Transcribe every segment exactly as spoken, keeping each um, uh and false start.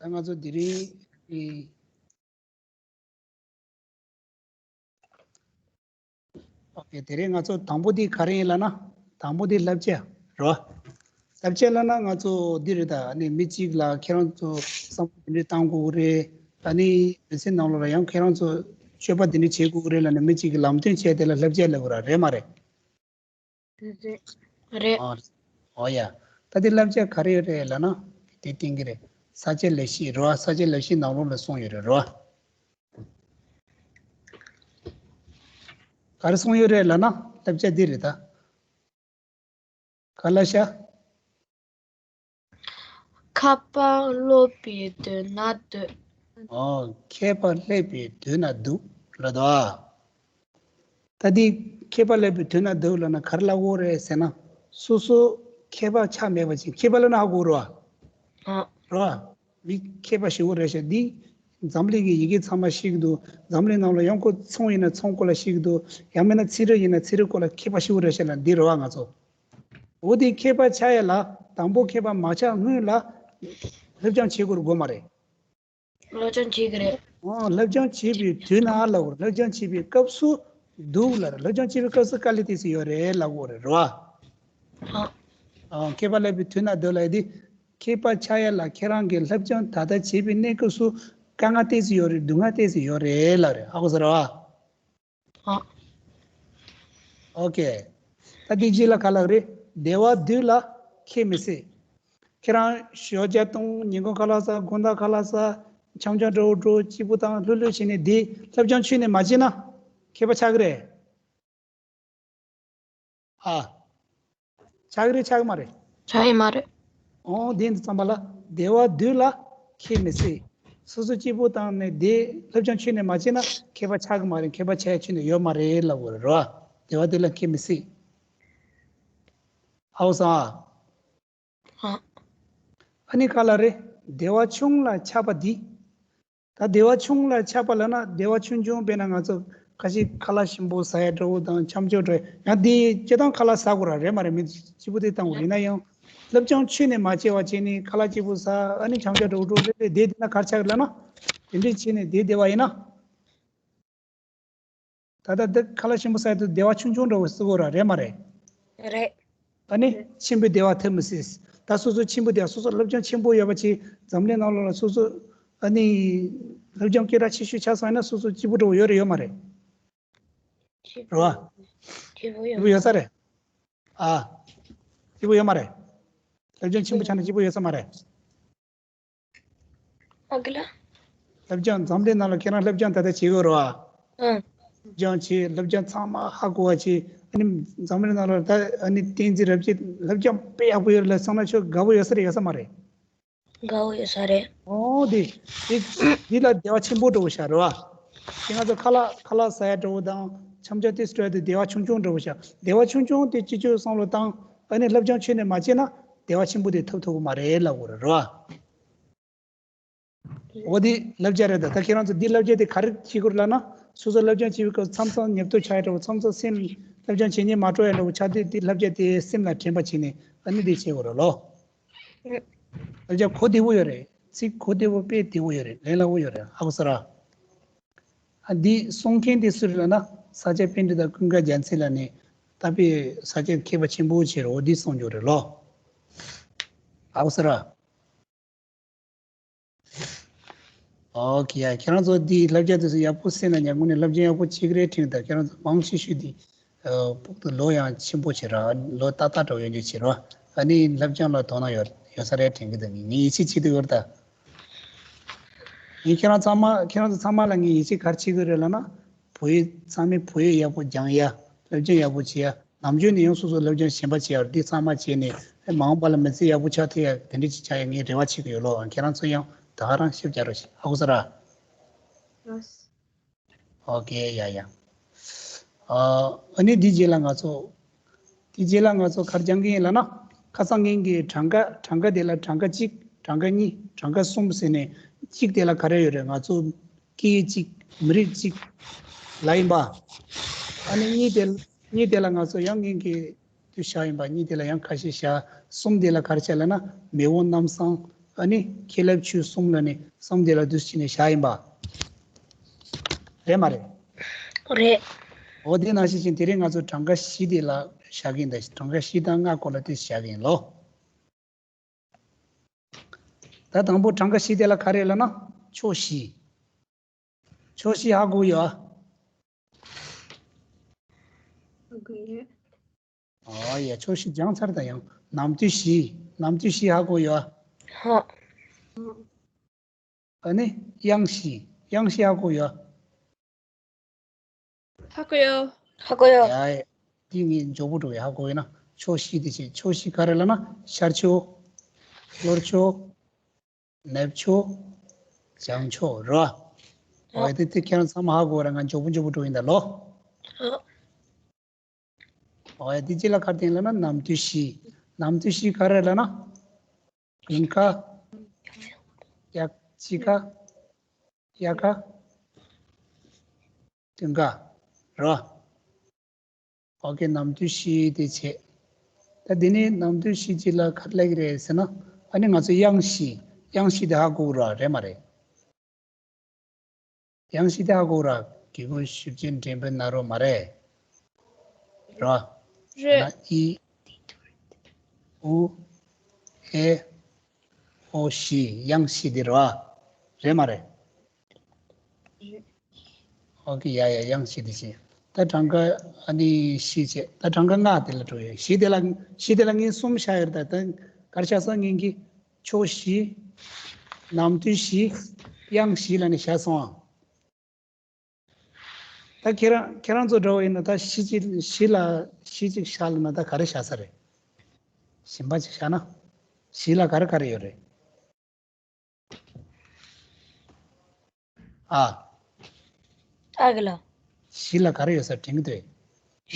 ད་ང་ཚོ་དེ་རིང་ཨི། ཨོ་ཁེ། དེ་རིང་ང་ཚོ་དང་པོ་དེ་ག་རེ་ཡིན་ལབ་ན། དང་པོ་དེ་བསླབ་བྱ་རེད་བ། བསླབ་བྱ་ལབ་ན་ང་ཚོ་འདི་རེད། ད་ཨ་ནི་མི་གཅིག་ལ་ཁྱེད་རང་ཚོ་བསམ་བློ་འདི་འདྲ་བཏང་དགོས་ཀྱི་རེད། ཨ་ནི་མི་ཚེ་ནང་ལོགས་ལ་ཡང་ཁྱེད་རང་ཚོ་སྤྱོད་པ་འདི་འདྲ་བྱེད་དགོས་ཀྱི་རེད་ལབ་ནས་མི་གཅིག་གིས་ལམ་སྟོན་བྱས་དེ་ལ་བསླབ་བྱ་ལབ་དགོས་ར། རེད་མ་རེད། རེད། རེད། ཨོ། ཨོ་ཡ། ད་དེ་བསླབ་བྱ་ག་རེ་ཡོད་རེད་ལབ་ན། དེ་བསྟན་གྱི་རེད། ས་བཅད་ལེགས་བཤད་རེད་བ། ས་བཅད་ལེགས་བཤད་ནང་ལོགས་ལ་གསུངས་ཡོད་རེད་རེད་བ། ག་རེ་གསུངས་ཡོད་རེད་ལབ་ན། བསླབ་བྱ་འདི་རེད་ད། ག་ལ་ཤ། མཁས་པ་སློབ་པའི་དུས་ན་སྡོད། ཨོ། མཁས་པ་སློབ་པའི་དུས་ན་སྡོད་ལབ་དོ། ད་འདི་མཁས་པ་སློབ་པའི་དུས་ན་སྡོད་ལབ་ན་ག་རེ་ལབ་དགོས་རེད་ཟེར་ན། སོ་སོ་མཁས་པ་ཆགས་མེད་པ་ཅིག་མཁས་པ་ལབ་ན་ཧ་གོ་རེད་བ། ཨ། རེད་བ། མི་མཁས་པ་ཞེ་པོ་རེད་ཤག་འདི་འཛམ་གླིང་གི་ཡི་གེ་ཚང་མ་ཤེས་ཀྱི་འདུག་འཛམ་གླིང་ནང་ལ་ཡང་ཁོ་ཚོང་ཡིན་ན་ཚོང་སྐོར་ལ་ཤེས་ཀྱི་འདུག་ཡང་མིན་ན་ཚན་རིག་ཡིན་ན་ཚན་རིག་སྐོར་ལ་མཁས་པ་ཞེ་པོ་རེད་ཤག་ལབ་འདི་རེད་བ་ང་ཚོ། འོ་དེ་མཁས་པ་ཆགས་ཡ་ལ་དང་པོ་མཁས་པ་མ་ཆགས་སྔོན་ལ་སློབ་སྦྱོང་བྱེད་དགོས་རེད་དགོས་མ་རེད། སློབ་སྦྱོང་བྱེད་ཀྱི་རེད། ཨོ། སློབ་སྦྱོང་བྱེད་པའི་དུས་ན་ལབ་དགོས་རེད། སློབ་སྦྱོང་བྱེད་པའི་སྐབས་སུ་སྡོད་ལབ་རེད། སློབ་སྦྱོང་བྱེད་པའི་སྐབས་སུ་དཀའ་ལས་ཏོག་ཙམ་ཡོད་རེད་ལབ་དགོས་རེད་རེད་བ། ཨ། ཨོ། མཁས་པ་སློབ་པའི་དུས་ན་སྡོད་ལབ་ཡ་དེ། མཁས་པ་ཆགས་ཡ་ལ་ཁྱེད་རང་གིས་སློབ་སྦྱོང་ད་ལྟ་བྱེད་པའི་གནས་སྐབས་སུ་དཀའ་ངལ་ཏོག་ཙམ་ཡོད་རེད། སྡུག་བསྔལ་ཏོག་ཙམ་ཡོད་རེད་ལབ་རེད། ཧ་གོ་སོང་རེད་བ། ཨ། ཨོ་ཁེ། ད་དེ་རྗེས་ལ་ག་ལབ་རེད། བདེ་བ་འདོད་ལ་ཁེ་མི་སྲིད། ཁྱེད་རང་ཞོགས་ཇ་བཏུང་། ཉིན་གུང་ཁ་ལག་ཟ། དགོང་དག་ཁ་ལག་ཟ། འཆམ་འཆམ་འདྲ་བོ་འགྲོ། སྐྱིད་པོ་དང་ལྷོད་ལྷོད་བྱས་ནས་བསྡད། སློབ་སྦྱོང་ཁྱོན་ནས་མ་བྱས་ན་མཁས་པ་ཆགས་ཀྱི་རེད། ཨ། ཆགས་ཀྱི་རེད་ཆགས་ཀྱི་མ་རེད། ཆགས་ཀྱི་མ་རེད། ཨོ། དེ་འདི་ཙམ་པ་ལ་བདེ་བ་འདོད་ལ་ཁེ་མི་སྲིད། སོ་སོ་སྐྱིད་པོ་བཏང་ནས་བསྡད། སློབ་སྦྱོང་ཁྱོན་ནས་མ་བྱས་ན་མཁས་པ་ཆགས་ཀྱི་མ་རེད། མཁས་པ་ཆགས་ཡ་ཁྱོན་ནས་ཡོད་མ་རེད་ལབ་དགོས་རེད་རོ། བདེ་བ་འདོད་ལ་ཁེ་མི་སྲིད། ཧ་གོ་སོང་ཨ། ཨ། ཨ་ནི་ག་ལབ་རེད། བདེ་བ་ཆུང་ལ་ཆགས་པ་འདི། ད་བདེ་བ་ཆུང་ལ་ཆགས་པ་ལབ་ན་བདེ་བ་ཆུང་ཆུང་དཔེར་ན་ང་ཚོ་ཁ་ཤས་ཁ་ལག་ཞིམ་པོ་ཟ་ཡ་འདྲ་བོ་དང་འཆམ་འཆམ་འདྲ་བོ། ཡང་དེ་སྤྱིར་བཏང་ཁ་ལག་ཟ་དགོས་ར་རེད་མ་རེད། མི་སྐྱིད་པོ་དེ་བཏང་དགོས་ཡིན་ན་ཡང་། སློབ་སྦྱོང་ཁྱོན་ནས་མ་བྱས་པ་བྱས་ནས་ཁ་ལག་སྐྱིད་པོ་ཟ། ཨ་ནི་འཆམ་འཆམ་འདྲ་བོ་འགྲོ་རེད་དེ། དེ་ན་ག་རེ་ཆགས་ལབ་ན། དེ་འདྲས་བྱས་ནས་བསྡད་བསྡད་པ་ཡིན་ན། ད་ལྟ་འདི་ཁ་ལག་ཞིམ་པོ་ཟ་ཡ་དེ་བདེ་བ་ཆུང་ཆུང་འདྲ་བོ་ཟེར་དགོས་ར་རེད་མ་རེད། རེད། ཨ་ནི་ཆེན་པོའི་བདེ་བ་ཐོབ་མི་སྲིད། ད་སོ་སོ་ཆེན་པོ་བདེ་བ། སོ་སོ་སློབ་སྦྱོང་ཆེན་པོ་ཡོད་པ་ཅིག་འཛམ་གླིང་ནང་ལོགས་ལ་སོ་སོ་ཨ་ནི་སློབ་སྦྱོང་སྐད་གྲགས་ཆེ་ཤོས་ཆགས་སོང་ན་སོ་སོ་སྐྱིད་པོ་འདྲ་བོ་ཡོད་རེད་ཡོད་མ་རེད། རེད་བ། སྐྱིད་པོ་ཡོད། སྐྱིད་པོ་ཡོད་ས་རེད། ཨ། སྐྱིད་པོ་ཡོད་མ་རེད། སློབ་སྦྱོང་ཆེན་པོ་ཆགས་ན་སྐྱིད་པོ་ཡོད་ས་མ་རེད། ཨ་ཁི་ལ། སློབ་སྦྱོང་འཛམ་གླིང་ནང་ལ་ཁྱེད་རང་སློབ་སྦྱོང་ད་ལྟ་བྱེད་དགོས་རེད་བ། ཨང་། སློབ་སྦྱོང་བྱེད། སློབ་སྦྱོང་ཚང་མ་ཧ་གོ་བ་བྱེད། ཨ་ནི་འཛམ་གླིང་ནང་ལ་ད་ཨ་ནི་བསྟན་འཛིན་རབ་རྒྱས་སློབ་སྦྱོང་དཔེ་ཡག་པོ་ཡོད་ལབ་སོང་ན་ཁྱོད་དགའ་པོ་ཡོད་ས་རེད་ཡོད་ས་མ་རེད། དགའ་པོ་ཡོད་ས་རེད། ཨོ་དེ། དེ་དེ་ལ་བདེ་བ་ཆེན་པོ་འདྲ་བོ་ཤར་རེད་བ། དེ་ང་ཚོ་ཁ་ལག་ཁ་ལག་ཟ་ཡ་འདྲ་བོ་དང་འཆམ་འཆམ་དེ་སྤྲོད་དེ་བདེ་བ་ཆུང་ཆུང་འདྲ་བོ་ཤར། བདེ་བ་ཆུང་ཆུང་དེ་སྤྱི་སྤྱོད་བསམ་བློ་བཏང་། ཨ་ནི་སློབ་སྦྱོང་ཁྱོན་ནས་མ་བྱས་ན་བདེ་བ་ཆེན་པོ་དེ་ཐོབ་ཐུབ་ཀྱི་མ་རེད་ལབ་དགོས་རེད་རེད་བ། འོ་དེ་བསླབ་བྱ་རེད། ད་ད་ཁྱེད་རང་ཚོ་འདི་བསླབ་བྱ་དེ་ག་རེ་བྱེད་དགོས་ལབ་ན། སོ་སོ་སློབ་སྦྱོང་བྱེད་པའི་སྐབས་མཚམས་མཚམས་ཉོབ་ཏོ་ཆགས་ཡ་འདྲ་བོ། མཚམས་མཚམས་སེམས་སློབ་སྦྱོང་བྱེད་སྙིང་མ་བྲོ་ཡ་འདྲ་བོ་ཆགས་དུས། འདི་བསླབ་བྱ་དེ་སེམས་ལ་དྲན་པ་བྱས་ནས་ཨ་ནི་དེ་བྱེད་དགོས་རེད་ལོ། བསླབ་བྱ་གོ་བདེ་པོ་ཡོད་རེད། ཚིག་གོ་བདེ་པོ། དཔེ་བདེ་པོ་ཡོད་རེད། ལས་སླ་པོ་ཡོད་རེད། ཧ་གོ་སོང་ར། ཨ་འདི་གསུང་མཁན་དེ་སུ་རེད་ལབ་ན། ས་སྐྱ་པཎྜི་ཏ་ཀུན་དགའ་རྒྱལ་མཚན་ལགས་ནས་ད་དཔེ་ས་སྐྱ་མཁས་པ་ཆེན་པོ་བྱས་རེད། འོ་འདི་གསུང་རྒྱུ་རེད་ལོ། ཧ་གོ་སོང་ར། ཨོ་ཁེ་ཡ། ཁྱེད་རང་ཚོ་འདི་བསླབ་བྱ་དེ་ཚོ་ཡག་པོ་གསན་ན་ཡང་། དངོས་གནས་བསླབ་སྦྱོང་ཡག་པོ་བྱེད་ཀྱི་རེད་དྲན་གི། ད་ཁྱེད་རང་ཚོ་མང་ཆེ་ཤོས་འདི་ཕོག་ཐུག་ལོ་ཡང་ཆེན་པོ་བྱེད་ར། ལོ་ཏག་ཏག་འགྲོ་ཡོང་རྒྱུ་བྱེད་ར། ཨ་ནི་བསླབ་སྦྱོང་ལ་དོ་སྣང་ཡོད་ཡོད་ས་རེད་དྲན་གི་འདུག་ངས་ངས་ཡིད་ཆེས་བྱེད་དུ་ཡོད་ར། ད་ངས་ཁྱེད་རང་ཚང་མ་ཁྱེད་རང་ཚོ་ཚང་མ་ལ་ངས་ཡིད་ཆེས་ག་རེ་བྱེད་ཀྱི་རེད་ལབ་ན། བོད་ཡིག་ཚང་མས་བོད་ཡིག་ཡག་པོ་སྦྱང་ཡ། སློབ་སྦྱོང་ཡག་པོ་བྱེད་ཡ། ནམ་རྒྱུན་ནས་ཡང་སོ་སོ་སློབ་སྦྱོང་གཞན་པ་བྱེད་ཡ། འདི་ཚང་མ་བྱས་ནས་མ་འོངས་པ་ལ་མི་ཚེ་ཡག་པོ་ཆགས་ཐུབ་ཡ་དེ་འདྲ་ཅིག་ཆགས་ཡ་ངས་རེ་བ་བྱེད་ཀྱི་ཡོད་ལོ། ཁྱེད་རང་ཚོ་ཡང་ད་ག་རང་ཤུགས་རྒྱག་རོགས་བྱེད། ཧ་གོ་སོང་ར། ཨོ་ཁེ་ཡ་ཡ། ཨ་ཨ་ནི་འདི་རྗེས་ལ་ང་ཚོ། དེ་རྗེས་ལ་ང་ཚོ་ག་རེ་སྦྱང་གི་ཡིན་ལབ་ན། ཁ་སང་ངས་ཀྱི་གྲངས་ཀ་གྲངས་ཀ་དེ་ལ་གྲངས་ཀ་གཅིག་གྲངས་ཀ་གཉིས། གྲངས་ཀ་གསུམ་ཟེར་ནས། གཅིག་དེ་ལ་ག་རེ་ཡོད་རེད། ང་ཚོ་སྐད་ཡིག་གཅིག་མི་རིགས་གཅིག་ལབ་ཡིན་པ། ཨ་ནི་གཉིས་དེ་གཉིས་དེ་ལ་ང་ཚོ་ཡང་ངས་ཀྱི་དུ་བཞག་ཡིན་པ། གཉིས་དེ་ལ་ཡང་ཁ་ཤས་བཞག་གསུམ་དེ་ལ་ག་རེ་བྱས་ལབ་ན། མེས་པོ་རྣམ་གསུམ། ཨ་ནི་ཁེ་ལབ་ཆོས་གསུམ་ལ་ནི་གསུམ་དེ་ལ་འདུས་བྱས་ནས་བཞག་ཡིན་པ། རེད་མ་རེད། རེད། འོ་དེ་ནང་བཞིན་བྱས་དེ་རིང་ང་ཚོ་གྲངས་ཀ་བཞི་དེ་ལ་བཞག་གི་ཡིན་ད། གྲངས་ཀ་བཞི་དང་ལྔ་སྐོར་ལ་དེ་བཞག་གི་ཡིན་ལོ། ད་དང་པོ་གྲངས་ཀ་བཞི་དེ་ལ་ག་རེ་ལབ་ན་ཕྱོགས་བཞི། ཕྱོགས་བཞི་ཧ་གོ་ཡོད། ཨ་གོ་ཡོད། ཨོ་ཡ། ཕྱོགས་བཞི་སྦྱངས་ཚར་ད་ཡང་། ནམ་དུས་བཞི། ནམ་དུས་བཞི་ཧ་གོ་ཡོད། ཧ། ཨ་ནི་དབྱངས་བཞི། དབྱངས་བཞི་ཧ་གོ་ཡོད། ཧ་གོ་ཡོད། ཧ་གོ་ཡོད། ཡ་ཡ། འདི་ངས་མགྱོགས་པོ་འགྲོ་བའི་ཧ་གོ་ཡོད་ན། ཕྱོགས་བཞི་དེ་བྱས། ཕྱོགས་བཞི་ག་རེ་ལབ་ན་ཤར་ཕྱོགས། ལྷོ་ཕྱོགས། ནུབ་ཕྱོགས། བྱང་ཕྱོགས་རེད་བ། ཨོ་ཡ། དེ་དེ་ཁྱེད་རང་ཚང་མ་ཧ་གོ་ར། ང་མགྱོགས་པོ་མགྱོགས་པོ་འགྲོ་ཡིན་ད་ལོ། ཨོ་ཡ། དེ་ཅི་ལ་ག་རེ་བསྟན་ལབ་ན་ནམ་དུས་བཞི། ནམ་དུས་བཞི་ག་རེ་ལབ་ན། དགུན་ཁ། དབྱར། དཔྱིད་ཁ། དབྱར་ཁ། སྟོན་ཁ། རེད་བ། ཨོ་ཁེ། ནམ་དུས་བཞི་དེ་བྱས། ད་འདི་ནས་ནམ་དུས་བཞི་ཅིག་ལ་ག་རེ་ལབ་ཀྱི་རེད་ཟེར་ན། ཨ་ནི་ང་ཚོ་དབྱངས་བཞི། དབྱངས་བཞི་དེ་ཧ་གོ་ར། རེད་མ་རེད། དབྱངས་བཞི་དེ་ཧ་གོ་ར། གི་གུ་ཞབས་ཀྱུ་འགྲེང་བུ་ན་རོ་མ་རེད། རེད་བ། རེད། ན་ཨི། ཨུ། ཨེ། ཨོ་བཞི། དབྱངས་བཞི་དེ་རེད་བ། རེད་མ་རེད། རེད། ཨོ་ཁེ། ཡ་ཡ། དབྱངས་བཞི་དེ་བྱས། ད་གྲངས་ཀ་ཨ་ནི་བཞི་བྱས། ད་གྲངས་ཀ་ལྔ་དེ་ལ་འགྲོ་ཡོད། བཞི་དེ་ལ། བཞི་དེ་ལ་ངས་གསུམ་བཞག་ཡོད་རེད་ད། ད་ག་རེ་བཞག་སོང་ངེད་ཀྱིས། ཕྱོགས་བཞི། ནམ་དུས་བཞི། དབྱངས་བཞི་ལབ་ནས་བཞག་སོང་ཨ། ད་ཁྱེད་རང་། ཁྱེད་རང་ཚོ་འདྲ་བོ་ཡིན་ན་ད་བཞི་གཅིག་བཞི་ལ་བཞི་གཅིག་བཞག་ལབ་ན་ད་ག་རེ་བཞག་ས་རེད། གཞན་པ་ཅིག་བཞག་ན། བཞི་ལ་ག་རེ་ག་རེ་ཡོད་རེད། ཨ། ཨ་གི་ལ། བཞི་ལ་ག་རེ་ཡོད་ས་དྲན་གྱི་འདུག་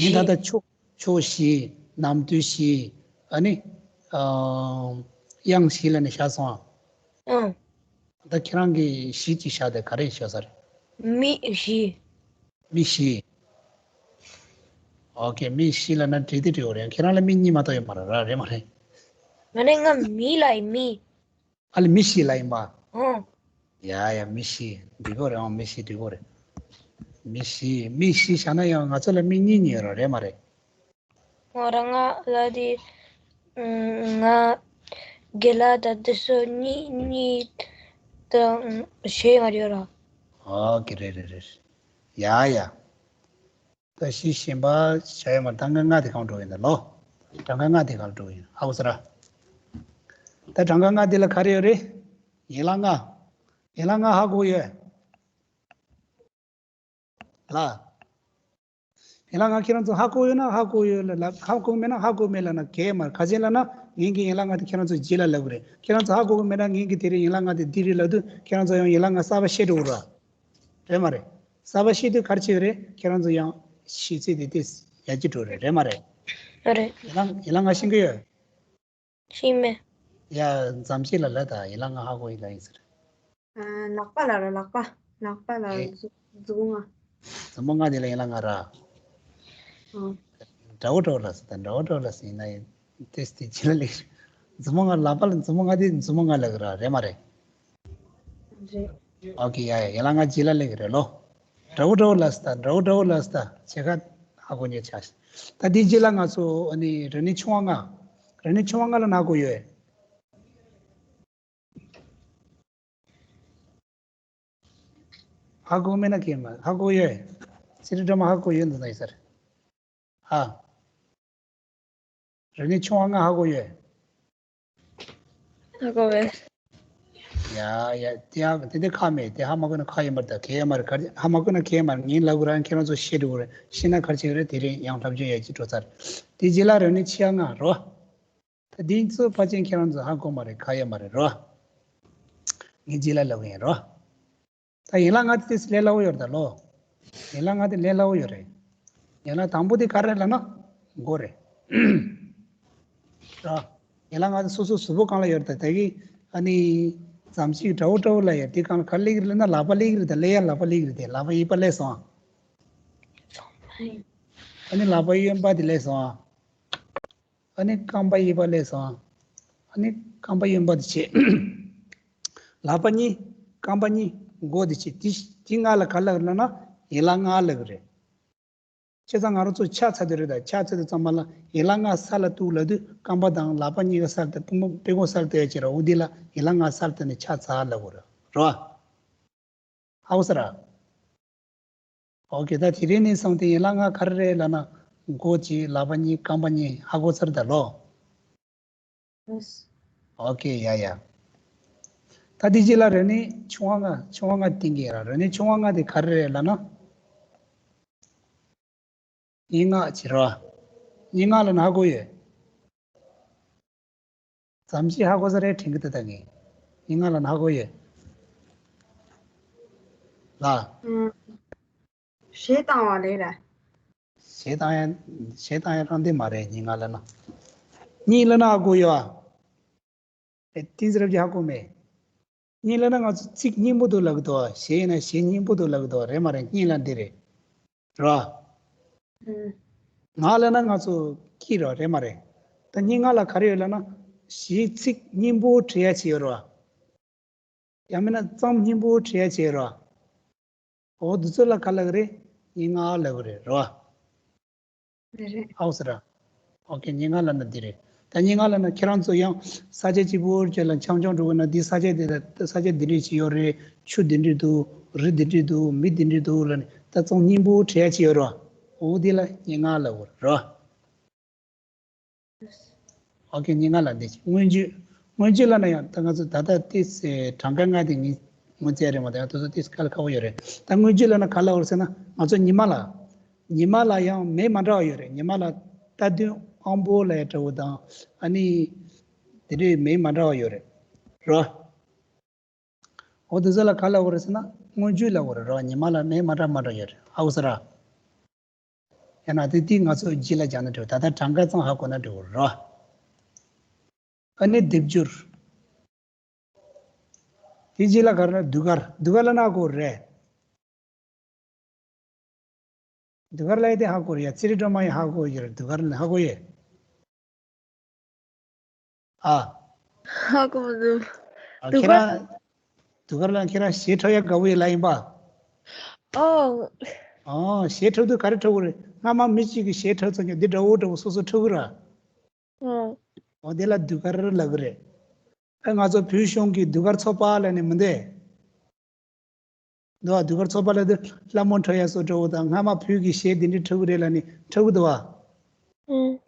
ངས་ད་བཞི། ལྟ་ཕྱོགས། ཕྱོགས་བཞི། ནམ་དུས་བཞི། ཨ་ནི། ཨ། དབྱངས་བཞི་ལབ་ནས་བཞག་སོང་ཨ། ཨང་། ད་ཁྱེད་རང་གིས་བཞི་གཅིག་བཞག་དེ་ག་རེ་བཞག་ས་རེད། མི་བཞི། མི་བཞི། ཨོ་ཁེ། མི་བཞི་ལབ་ན་འགྲིག་དེ་འགྲིག་ཡོད་རེད། ཁྱེད་རང་ལ་མི་གཉིས་མ་གཏོགས་ཡོད་མ་རེད་ར། རེད་མ་རེད། ང་ནི་ང་མི་ལ་ཡིན་མི། ཨ་ལེ། མི་བཞི་ལ་ཡིན་པ། ཨོ། ཡ་ཡ། མི་བཞི་འགྲིག་གི་རེད། ཨོ། མི་བཞི་འགྲིག་གི་རེད། མི་བཞི། མི་བཞི་བཞག་ན་ཡང་ང་ཚོ་ལ་མི་གཉིས་གཉིས་ཡོད་རེད། རེད་མ་རེད། ང་རང་ང་ལ་དེ། ང་རྒན་ལགས་དང་དེ་ཚོ་གཉིས་གཉིས་དང་ཞེ་ལྔ་ཡོད་ར། ཨོ་ཁེ། རེད་རེད་རེད། ཡ་ཡ། ད་བཞི་གཞན་པ་བྱ་ཡོད་མ་རེད། ད་ལྔ་ལྔ་དེ་གང་འགྲོ་ཡིན་ད་ལོ། གྲངས་ཀ་ལྔ་དེ་གང་འགྲོ་ཡིན། ཧ་གོ་སོང་ར། ད་གྲངས་ཀ་ལྔ་དེ་ལ་ག་རེ་ཡོད་རེད། ཡན་ལག་ལྔ། ཡན་ལག་ལྔ་ཧ་གོ་ཡོད། ལ། ཡན་ལག་ལྔ་ཁྱེད་རང་ཚོ་ཧ་གོ་ཡོད་ན་ཧ་གོ་ཡོད་ལ། ལ། ཧ་གོ་མེད་ན་ཧ་གོ་མེད་ལབ་ན་གལ་མ་རེད། ག་ཅི་ལབ་ན་ངེད་ཀྱི་ཡན་ལག་ལྔ་དེ་ཁྱེད་རང་ཚོ་རྗེས་ལ་ལབ་གི་རེད། ཁྱེད་རང་ཚོ་ཧ་གོ་གི་མེད་ན་ངེད་ཀྱི་དེ་རིང་ཡན་ལག་ལྔ་དེ་འདི་རེད་ལབ་དུས་ཁྱེད་རང་ཚོ་ཡང་ཡན་ལག་ལྔ་གསར་པ་ཤེས་འགྲོ་གི་རེད། རེད་མ་རེད། གསར་པ་ཤེས་དུས་ག་རེ་བྱེད་ཀྱི་རེད། ཁྱེད་རང་ཚོ་ཡང་ཤེས་ཚད་དེ་དེ་ཡར་རྒྱས་འགྲོ་རེད། རེད་མ་རེད། རེད། ཡན་ལག་ཡན་ལག་ལྔ་ཤེས་ཀྱི་ཡོད། ཤེས་མེད། ཡ། མཚམས་ཤིག་ལ་ལ་ད་ཡན་ལག་ལྔ་ཧ་གོ་ཡིན་ལ་ཡིན་ཟེར། ཨ། ལག་པ་ལ་ར། ལག་པ། ལག་པ་ལ། ཨེ། མཛུ་མཛུ་གུ་ལྔ། མཛུ་མོ་ལྔ་དེ་ལ་ཡན་ལག་ལྔ་ར། ཨ། འདྲ་བོ་འདྲ་བོ་ལ་ཟེར། ད་འདྲ་བོ་འདྲ་བོ་ལ་ཟེར་ཡིན་ན་ཡིན། དེ་དེ་ཅི་ལ་ལེགས། མཛུ་མོ་ལྔ། ལག་པ་ལ་མཛུ་མོ་ལྔ་དེ་མཛུ་མོ་ལྔ་ལ་གི་ར། རེད་མ་རེད། རེད། ཨོ་ཁེ། ཡ་ཡ། ཡན་ལག་ལྔ་རྗེས་ལ་སླེབས་ཀྱི་རེད་ལོ། འདྲ་བོ་འདྲ་བོ་ལབ་སོང་ད། འདྲ་བོ་འདྲ་བོ་ལབ་སོང་ད། བྱེད་ཀ་ཧ་གོ་ཉེ་ཆགས་ཤག་ད་དེའི་རྗེས་ལ་ང་ཚོ་ཨ་ནི་ར་ནི་ཆུང་བ་ལྔ། ར་ནི་ཆུང་བ་ལྔ་ལབ་ན་ཧ་གོ་ཡོད། ཧ་གོ་མེད་ན་ཁྱེད་མ་ཧ་གོ་ཡོད། ཚེ་རིང་སྒྲོལ་མ་ཧ་གོ་ཡོད་འདུག་ན་ཡིན་ས་རེད། ཧ། ར་ནི་ཆུང་བ་ལྔ་ཧ་གོ་ཡོད། ཧ་གོ་བས། ཡ་ཡ། དེ་ཧ་དེ་དེ་ཁག་མེད། དེ་ཧ་མ་གོ་ན་ཁག་ཡོད་མ་རེད། ད་གལ་ཡོད་མ་རེད། ག་རེ་ཧ་མ་གོ་ན་གལ་ཡོད་མ་རེད། ངས་ལབ་དགོས་ར། ཁྱེད་རང་ཚོ་ཤེས་འགྲོ་གི་རེད། ཤེས་ན་ག་རེ་བྱེད་ཀྱི་རེད། དེ་རིང་ཡང་བསླབ་བྱ་ཡར་རྒྱས་འགྲོ་ཚར། དེ་རྗེས་ལ་ར་ནི་ཆེ་བ་ལྔ་རོ། ད་འདི་ཚོ་ཕལ་ཆེར་ཁྱེད་རང་ཚོ་ཧ་གོ་མ་རེད། ག་ཡོད་མ་རེད་རོ། ངས་རྗེས་ལ་ལབ་གི་ཡིན་རོ། ད་ཡན་ལག་ལྔ་དེ་ལས་སླ་བོ་ཡོད་རེད་ད་ལོ། ཡན་ལག་ལྔ་དེ་ལས་སླ་བོ་ཡོད་རེད། ཡན་ལག་དང་པོ་དེ་ག་རེ་ལབ་ན་མགོ་རེད། རོ། ཡན་ལག་ལྔ་དེ་སོ་སོ་གཟུགས་པོ་སྒང་ལ་ཡོད་རེད་ད། ད་གི་ཨ་ནི་མཚམས་ཤིག་འདྲ་བོ་འདྲ་བོ་ལ་ཡོད། དེ་སྒང་ལ་ག་རེ་སླེབས་ཀྱི་རེད་ལབ་ན་ལག་པ་སླེབས་ཀྱི་རེད་ད། སླེབས་ཡ་ལག་པ་སླེབས་ཀྱི་རེད་དེ། ལག་པ་གཡས་པ་སླེབས་སོང་ཨ། ཨ་ནི་ལག་པ་གཡོན་པ་དེ་སླེབས་སོང་ཨ། ཨ་ནི་རྐང་པ་གཡས་པ་སླེབས་སོང་། ཨ་ནི་རྐང་པ་གཡོན་པ་དེ་བྱས། ལག་པ་གཉིས། རྐང་པ་གཉིས། མགོ་དེ་བྱས། དེ་དེ་ལྔ་ལ་ག་ལབ་ལབ་ན་ཡན་ལག་ལྔ་ལབ་གི་རེད། བྱས་ཙང་ང་རང་ཚོ་ཕྱག་འཚལ་དུས་རེད། ད་ཕྱག་འཚལ་དུས་ཙམ་པ་ལ་ཡན་ལག་ལྔ་ས་ལ་གཏུགས་ལབ་དུས་རྐང་པ་དང་ལག་པ་གཉིས་ཀ་ས་ལ་གཏུགས། པུས་མོ་པུས་མོ་ས་ལ་གཏུགས་ཡ་བྱེད་ར། འོ་དེ་ལ་ཡན་ལག་ལྔ་ས་ལ་གཏུགས་ནས་ཕྱག་འཚལ་ལབ་དགོས་རེད། རེད་བ། ཧ་གོ་སོང་ར། ཨོ་ཁེ། ད་དེ་རིང་ནས་བཟུང་སྟེ་ཡན་ལག་ལྔ་ག་རེ་རེད་ལབ་ན། མགོ་གཅིག་ལག་པ་གཉིས། རྐང་པ་གཉིས། ཧ་གོ་ཚར་ད་ལོ། ཨོ་ཁེ། ཡ་ཡ། ད་དེ་རྗེས་ལ་རོ་སྙིང་ཆུང་བ་ལྔ། ཆུང་བ་ལྔ་བསྟན་གྱི་ཡོད་ར། རོ་སྙིང་ཆུང་བ་ལྔ་དེ་ག་རེ་རེད་ལབ་ན། སྙན་ངག་བྱེད་རོ། སྙན་ངག་ལབ་ན་ཧ་གོ་ཡོད། ཙམ་ཞིག་ཧ་གོ་ས་རེད་དྲན་གྱི་འདུག་ད་ངས། སྙན་ངག་ལབ་ན་ཧ་གོ་ཡོད། ལ། ཨང་། གཞས་བཏང་བ་རེད་ར། གཞས་བཏང་ཡ། གཞས་བཏང་ཡ་རང་བདེ་མ་རེད། སྙན་ངག་ལབ་ན། གཉིད་ལབ་ན་ཧ་གོ་ཡོད་ཨ། ཨེ། བསྟན་འཛིན་རབ་རྒྱས་ཧ་གོ་མེད། གཉིད་ལབ་ན་ང་ཚོ་ཚིག་སྙན་པོ་འདུག་ལབ་གི་འདུག་བ། གཞས་ཡིན་ན་གཞས་སྙན་པོ་འདུག་ལབ་གི་འདུག་བ། རེད་མ་རེད། གཉིད་ལབ་འདི་རེད། རོ། ཨང་། ངག་ལབ་ན་ང་ཚོ་སྐད་རོ། རེད་མ་རེད། ད་སྙན་ངག་ལ་ག་རེ་ཡོད་ལབ་ན། གཞས་ཚིག་སྙན་པོ་བྲི་ཡ་བྱས་ཡོད་རོ། ཡང་མིན་ན་རྩོམ་སྙན་པོ་བྲི་ཡ་བྱས་རོ། འོ་འདི་ཚོ་ལ་ག་ལབ་གི་རེད། སྙན་ངག་ལབ་གི་རེད། རོ། རེད་རེད། ཧ་གོ་སོང་ར། ཨོ་ཁེ། སྙན་ངག་ལབ་ན་འདི་རེད། ད་སྙན་ངག་ལབ་ན་ཁྱེད་རང་ཚོ་ཡང་ས་ཆ་གཅིག་པུ་བྱས་ལ་འཆམ་འཆམ་འགྲོ་དགོས་ན། འདི་ས་ཆ་འདི་ལ་ས་ཆ་འདི་འདྲས་ཞིག་ཡོད་རེད། ཆུ་འདི་འདྲས་འདུག་རི་འདི་འདྲས་འདུག་མི་འདི་འདྲས་འདུག་ལབ་ནས་ད་རྩོམ་སྙན་པོ་བྲི་ཡ་བྱས་ཡོད་རོ། འོ་འདི་ལ་སྙན་ངག་ལབ་དགོས་རོ། ཨོ་ཁེ། སྙན་ངག་ལབ་འདི་བྱས། མངོན་བརྗོད། མངོན་བརྗོད་ལབ་ན་ཡང་ད་ང་ཚོ་ད་ལྟ་ཏིས་གྲངས་ཀ་ལྔ་དེ་ངས་ངོ་བཙལ་རེད་མ། ད་ཡང་དེ་ཚོ་ཏིས་དཀའ་ལས་ཁག་པོ་ཡོད་རེད། ད་མངོན་བརྗོད་ལབ་ན་ག་ལབ་དགོས་ཟེར་ན། ང་ཚོ་ཉི་མ་ལ། ཉི་མ་ལ་ཡང་མིང་མ་འདྲ་བ་ཡོད་རེད། ཉི་མ་ལ་རྟ་བདུན་དབང་པོ་ལབ་ཡ་འདྲ་བོ་དང་། ཨ་ནི་དེ་འདྲའི་མིང་མ་འདྲ་བ་ཡོད་རེད། རོ། འོ་དེ་ཚོ་ལ་ག་ལབ་དགོས་རེད་ཟེར་ན་མངོན་བརྗོད་ལབ་དགོས་རེད། རོ། ཉི་མ་ལ་མིང་མ་འདྲ་མ་འདྲ་ཡོད་རེད། ཧ་གོ་སོང་ར། ཡང་ན་དེ་དེ་ང་ཚོ་རྗེས་ལ་སྦྱང་ན་འགྲིག་ད་ལྟ་གྲངས་ཀ་ཙམ་ཧ་གོ་ན་འགྲིག་རོ། ཨ་ནི་སྡེབ་སྦྱོར། དེ་རྗེས་ལ་ག་རེ་ཟློས་གར། ཟློས་གར་ལབ་ན་ཧ་གོ་རེད། ཟློས་གར་ལབ་ཡ་དེ་ཧ་གོ་རེད་ཡ། ཚེ་རིང་སྒྲོལ་མ་ཡིས་ཧ་གོ་ཡོད་རེད། ཟློས་གར་ལབ་ན་ཧ་གོ་ཡོད། ཨ། ཧ་གོ་མི་འདུག་ཨ། ཟློས་ཁྱེད་གར། རང་ཟློས་གར་ལབ་ན་ཁྱེད་རང་གཞས་འཁྲབ་ཡ་དགའ་པོ་ཡོད་ལབ་ཡིན་པ། ཨོ། ཨོ། གཞས་འཁྲབ་དུས་ག་རེ་འཁྲབ་དགོས་རེད། སྔ་མ་མི་གཅིག་གིས་གཞས་འཁྲབ་ཚར་ཀྱང་འདི་འདྲ་བོ་འདྲ་བོ་སོ་སོ་འཁྲབ་གི་ར། ཨོ། འོ་དེ་ལ་ཟློས་གར་ལབ་གི་རེད། ཨ། ང་ཚོ་བོད་གཞུང་གི་ཟློས་གར་ཚོགས་པ་ལབ་ནས་མི་འདུག་འདུག་བ། ཟློས་གར་ཚོགས་པ་ལབ་དུས་ལྷ་མོ་འཁྲབ་ཡ་སོགས་འདྲ་བོ་དང་། སྔ་མ་བོད་ཀྱི་གཞས་འདི་འདྲ་འཁྲབ་གི་རེད་ལབ་ནས་འཁྲབ་གི་འདུག་བ། ཨང་།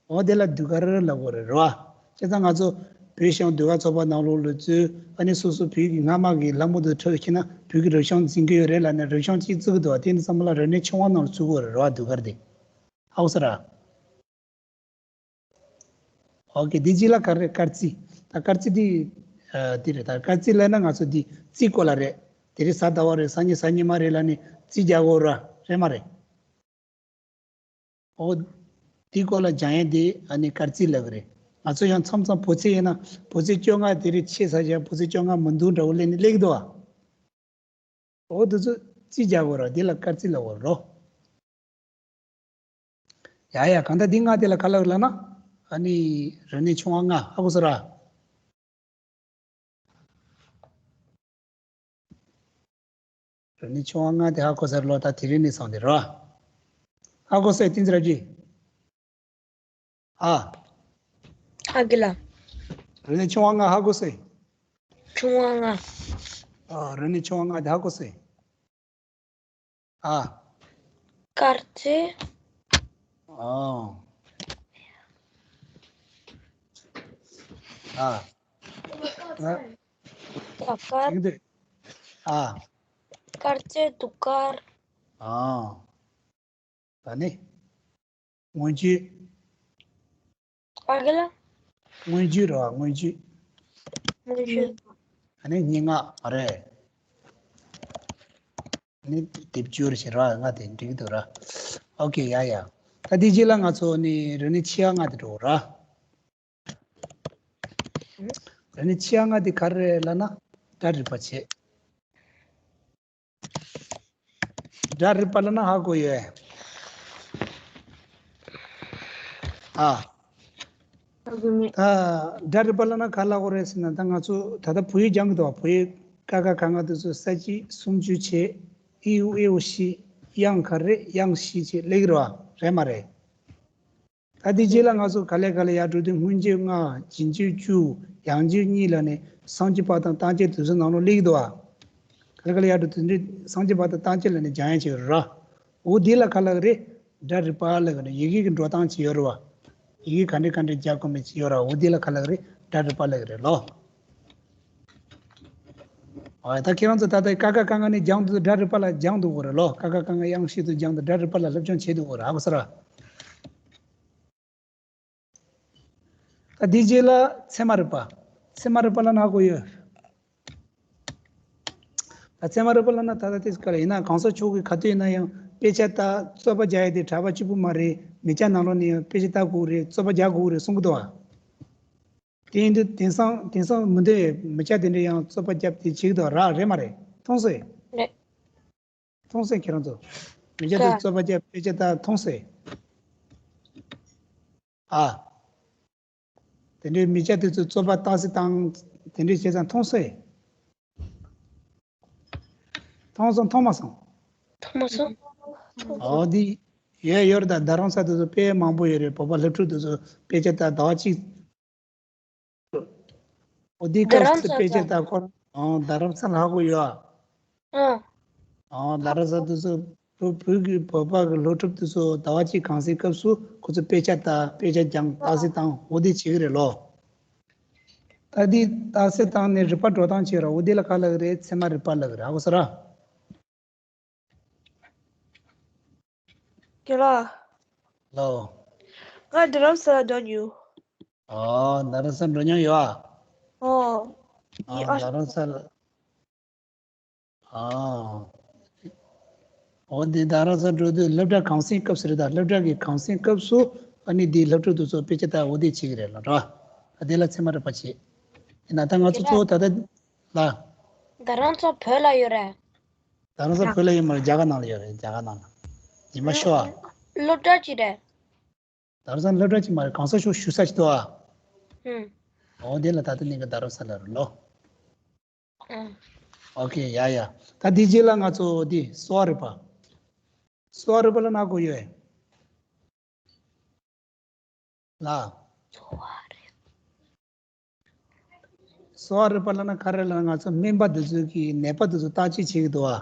འོ་དེ་ལ་ཟློས་གར་ལབ་དགོས་རེད། རེད་བ། བྱས་ཙང་ང་ཚོ་བོད་གཞུང་ཟློས་གར་ཚོགས་པ་ནང་ལོགས་ལ་འཛུལ། ཨ་ནི་སོ་སོ་བོད་ཀྱི་སྔ་མ་གི་ལྷ་མོ་དེ་འཁྲབ་ཤེས་ན་བོད་ཀྱི་རིག་གཞུང་འཛིན་གྱི་ཡོད་རེད་ལབ་ནས་རིག་གཞུང་གཅིག་བརྩི་གི་འདུག་བ། དེ་ནི་ཚང་མ་ལ་རིག་གནས་ཆུང་བ་ནང་ལ་བརྩི་དགོས་རེད། རེད་བ། ཟློས་གར་དེ། ཧ་གོ་སོང་ར། ཨོ་ཁེ། འདི་རྗེས་ལ་ག་རེ། སྐར་རྩིས། ད་སྐར་རྩིས་འདི། ཨ། འདི་རེད། ད་སྐར་རྩིས་ལབ་ན་ང་ཚོ་འདི་རྩིས་སྐོར་ལ་རེད། དེ་རིང་གཟའ་ཟླ་བ་རེད། སང་ཉིན་གཟའ་ཉི་མ་རེད་ལབ་ནས་རྩིས་རྒྱག་དགོས་ར། རེད་མ་རེད། ཨོ། འདི་སྐོར་ལ་སྦྱང་ཡས་འདི་ཨ་ནི་སྐར་རྩིས་ལབ་གི་རེད། ང་ཚོ་ཡང་མཚམས་མཚམས་བོད་ཚེས་ཡིན་ན་བོད་ཚེས་བཅོ་ལྔ་དེ་རིང་ཆད་ཚར་ཀྱང་བོད་ཚེས་བཅོ་ལྔ་མི་འདུག་འདྲ་བོ་ལབ་ནས་སླེབས་ཀྱི་འདུག་བ། འོ་དེ་ཚོ་རྩིས་རྒྱག་དགོས་ར། འདི་ལ་སྐར་རྩིས་ལབ་དགོས་རོ། ཡ་ཡ། གང་ལྟར་འདི་ལྔ་དེ་ལ་ག་ལབ་ལབ་ན། ཨ་ནི་རིག་གནས་ཆུང་བ་ལྔ། ཧ་གོ་སོང་ར། རིག་གནས་ཆུང་བ་ལྔ་དེ་ཧ་གོ་སོང་ར་ལོ། ད་དེ་རིང་ནས་བཟུང་སྟེ་ར། ཧ་གོ་སོང་། བསྟན་འཛིན་རབ་རྒྱས། ཨ། ཨ་ཁེ་ལགས། རིག་གནས་ཆུང་བ་ལྔ་ཧ་གོ་སོང་། ཆུང་བ་ལྔ། ཨ། རིག་གནས་ཆུང་བ་ལྔ་དེ་ཧ་གོ་སོང་། ཨ། སྐར་རྩིས། ཨ། ཨ། ཟློས་གར། ཨ། སྐར་རྩིས། ཟློས་གར། ཨ། ད་ནི། མངོན་བརྗོད། ཨ་ཁེ་ལགས། མངོན་བརྗོད་རེད་བ། མངོན་བརྗོད། མངོན་བརྗོད། ཨ་ནི་སྙན་ངག་རེད། ཨ་ནི་སྡེབ་སྦྱོར་ཞིག་ར། ལྔ་དེ་འགྲིག་གི་འདུག་ར། ཨོ་ཁེ། ཡ་ཡ། ད་དེ་རྗེས་ལ་ང་ཚོ་ནི་རིག་གནས་ཆེ་བ་ལྔ་དེ་འགྲོ་ར། རིག་གནས་ཆེ་བ་ལྔ་དེ་ག་རེ་རེད་ལབ་ན། སྒྲ་རིག་པ་བྱས། སྒྲ་རིག་པ་ལབ་ན་ཧ་གོ་ཡོད། ཨ། ད་སྒྲ་རིག་པ་ལབ་ན་ག་ལབ་དགོས་རེད་ཟེར་ན། ད་ང་ཚོ་ད་ལྟ་བོད་ཡིག་སྦྱང་གི་འདུག་བ། བོད་ཡིག་ཀ་ཁ་ག་ང་དེ་ཚོ་ས་གཅིག་གསུམ་བཅུ་བྱས། ཨི་ཨུ་ཨེ་ཨོ་བཞི། དབྱངས་ག་རེ་རེད། དབྱངས་བཞི་བྱས་སླེབས་ཀྱི་རེད་བ། རེད་མ་རེད། ད་དེ་རྗེས་ལ་ང་ཚོ་ག་ལེ་ག་ལེ་ཡར་འགྲོ་དུས་སྔོན་ཆད་ལྔ། རྗེས་འཇུག་བཅུ། ཡང་འཇུག་གཉིས་ལབ་ནས་སང་གཅིག་པ་དང་ལྟག་ཆ་དེ་ཚོ་ནང་ལོགས་སླེབས་ཀྱི་འདུག་བ། ག་ལེ་ག་ལེ་ཡར་འགྲོ་དུས་སང་གཅིག་པ་དང་ལྟག་ཆ་ལབ་ནས་སྦྱང་ཡ་བྱེད་ཀྱི་རེད། འོ་དེ་ལ་ག་ལབ་ཀྱི་རེད། སྒྲ་རིག་པ་ལབ་ཀྱི་རེད། ཡི་གེ་གི་འགྲོ་སྟངས་ཅིག་ཡོད་རེད་བ། ཡི་གེ་ག་འདྲ་ག་འདྲ་རྒྱག་དགོས་མིན་ཅིག་ཡོད་རེད་བ། འོ་དེ་ལ་ག་ལབ་ཀྱི་རེད། སྒྲ་རིག་པ་ལབ་ཀྱི་རེད་ལོ། ཨ། ད་ཁྱེད་རང་ཚོ་ད་ལྟ་ཀ་ཁ་ག་ང་ནས་སྦྱང་དུས་སྒྲ་རིག་པ་ལ་སྦྱང་འདུག་གོ་རེད་ལོ། ཀ་ཁ་ག་ང་དབྱངས་བཞི་དུ་སྦྱང་དུས་སྒྲ་རིག་པ་ལ་སློབ་སྦྱོང་བྱེད་འདུག་གོ་རེད། ཧ་གོ་སོང་ར། ད་དེའི་རྗེས་ལ་ཚད་མ་རིག་པ། ཚད་མ་རིག་པ་ལབ་ན་གོ་ཡོད། ད་ཚད་མ་རིག་པ་ལབ་ན་ད་ལྟ་དེ་ག་ལ་ཡིན་ན། གང་ཟག་ཕྱོགས་ཀྱི་ག་དུས་ཡིན་ན་ཡང་དཔེ་ཆ་ལྟ། རྩོད་པ་རྒྱག་ཡ་དེ་གྲྭ་པ་གཅིག་པུ་མ་རེད། མི་སྐྱ་ནང་ལོགས་ནས་ཡང་དཔེ་ཆ་ལྟ་དགོས་རེད། རྩོད་པ་རྒྱག་དགོས་རེད་གསུང་གི་འདུག་བ། དེ་ཡིན་དུས་དེང་སང་དེང་སང་མི་འདི་མི་སྐྱ་དེ་འདྲ་ཡང་རྩོད་པ་རྒྱབ་དེ་བྱེད་ཀྱི་འདུག་ར། རེད་མ་རེད། མཐོང་སོང་། རེད། མཐོང་སོང་། ཁྱེད་རང་ཚོ་མི་སྐྱ་དེ་ཀ་རྩོད་པ་རྒྱབ་དཔེ་ཆ་ལྟ་མཐོང་སོང་། ཨ། དེ་འདྲའི་མི་སྐྱ་དེ་ཚོ་རྩོད་པ་ཏག་སེ་བཏང་། དེ་འདྲའི་བྱས་ཙང་མཐོང་སོང་། མཐོང་སོང་། མཐོང་མ་སོང་། མཐོང་མ་སོང་། འོ་འདི་ཡོད་ཡོད་རེད། ད་རྡ་རམ་ས་དེ་ཚོ་དཔེ་མང་པོ་ཡོད་རེད། བོད་པ་སློབ་ཕྲུག་དེ་ཚོ་དཔེ་ཆ་ལྟ་ཟླ་བ་གཅིག་འོ་འདི་རྡ་རམ་སྐབས་སུ་ས་དཔེ་ཆ་ལ། ད་ཁོ་རང་། ཨང་། རྡ་རམ་ས་ལ་ཧ་གོ་ཡོད་ཨ། ཨང་། ཨང་། རྡ་རམ་ས་དེ་ཚོ་བོད་བོད་ཀྱི་བོད་པ་གི་སློབ་ཕྲུག་དེ་ཚོ་ཟླ་བ་གཅིག་གུང་སེང་སྐབས་སུ་ཁོ་ཚོ་དཔེ་ཆ་ལྟ། དཔེ་ཆ་སྦྱང་། ཏག་སེ་བཏང་། འོ་འདི་བྱེད་ཀྱི་རེད་ལོ། ད་འདི་ཏག་སེ་བཏང་ནས་རིག་པ་འགྲོ་སྟངས་བྱེད་ར། འོ་འདི་ལ་ག་ལབ་ཀྱི་རེད། ཚད་མ་རིག་པ་ལབ་ཀྱི་རེད། ཧ་གོ་སོང་ར། རྒན་ལགས། ལོ། ང་རྡ་རམ་ས་ལ་འགྲོ་མྱོང་། ཨོ། རྡ་རམ་ས་འགྲོ་མྱོང་ཡོད་ཨ། ཨོ། ཨ། ཡིན་ཨ། རྡ་རམ་ས་ལ། ཨ། འོ་འདི་རྡ་རམ་ས་འགྲོ་དུས་སློབ་གྲྭ་གུང་སེང་སྐབས་སུ་རེད། ད་སློབ་གྲྭ་གི་གུང་སེང་སྐབས་སུ་ཨ་ནི་འདི་སློབ་ཕྲུག་དེ་ཚོ་དཔེ་ཆ་ལྟ། འོ་འདི་བྱེད་ཀྱི་རེད་ལ་ར། ཨ། དེ་ལ་ཚད་མ་རིག་པ་བྱེད། ཡིན་ན་ད་ང་ཚོ་གཅིག་ལ། གཙོ་བོ་ད་ལྟ་ལ། རྡ་རམ་ས་བོད་ལ་ཡོད་རེད། རྡ་རམ་ས་བོད་ལ་ཡོད་མ་རེད། རྒྱ་གར་ནང་ལ་ཡོད་རེད། རྒྱ་གར་ནང་ལ། ཉི་མ་ཤོ་ཨ། སློབ་གྲྭ་ཅིག་རེད། རྡ་རམ་ས་སློབ་གྲྭ་ཅིག་མ་རེད། གང་ས་ཤོག་ཞུ་ས་ཅིག་འདུག་ཨ། ཧུམ། འོ་དེ་ལ་ད་ལྟ་ནི་ག་རྡ་རམ་ས་ལ་རེད་ལོ། ཨ། ཨོ་ཁེ། ཡ་ཡ། ད་དེ་རྗེས་ལ་ང་ཚོ་འདི་གསོ་བ་རིག་པ། གསོ་བ་རིག་པ་ལ་ན་གོ་ཡོད་ལ། གསོ་བ་རིག་པ་ལབ་ན་ག་རེ་ལབ་ན། ང་ཚོ་སྨན་པ་འདི་ཚོ་གིས་ནད་པ་འདི་ཚོ་བརྟག་དཔྱད་བྱེད་ཀྱི་འདུག་ཨ།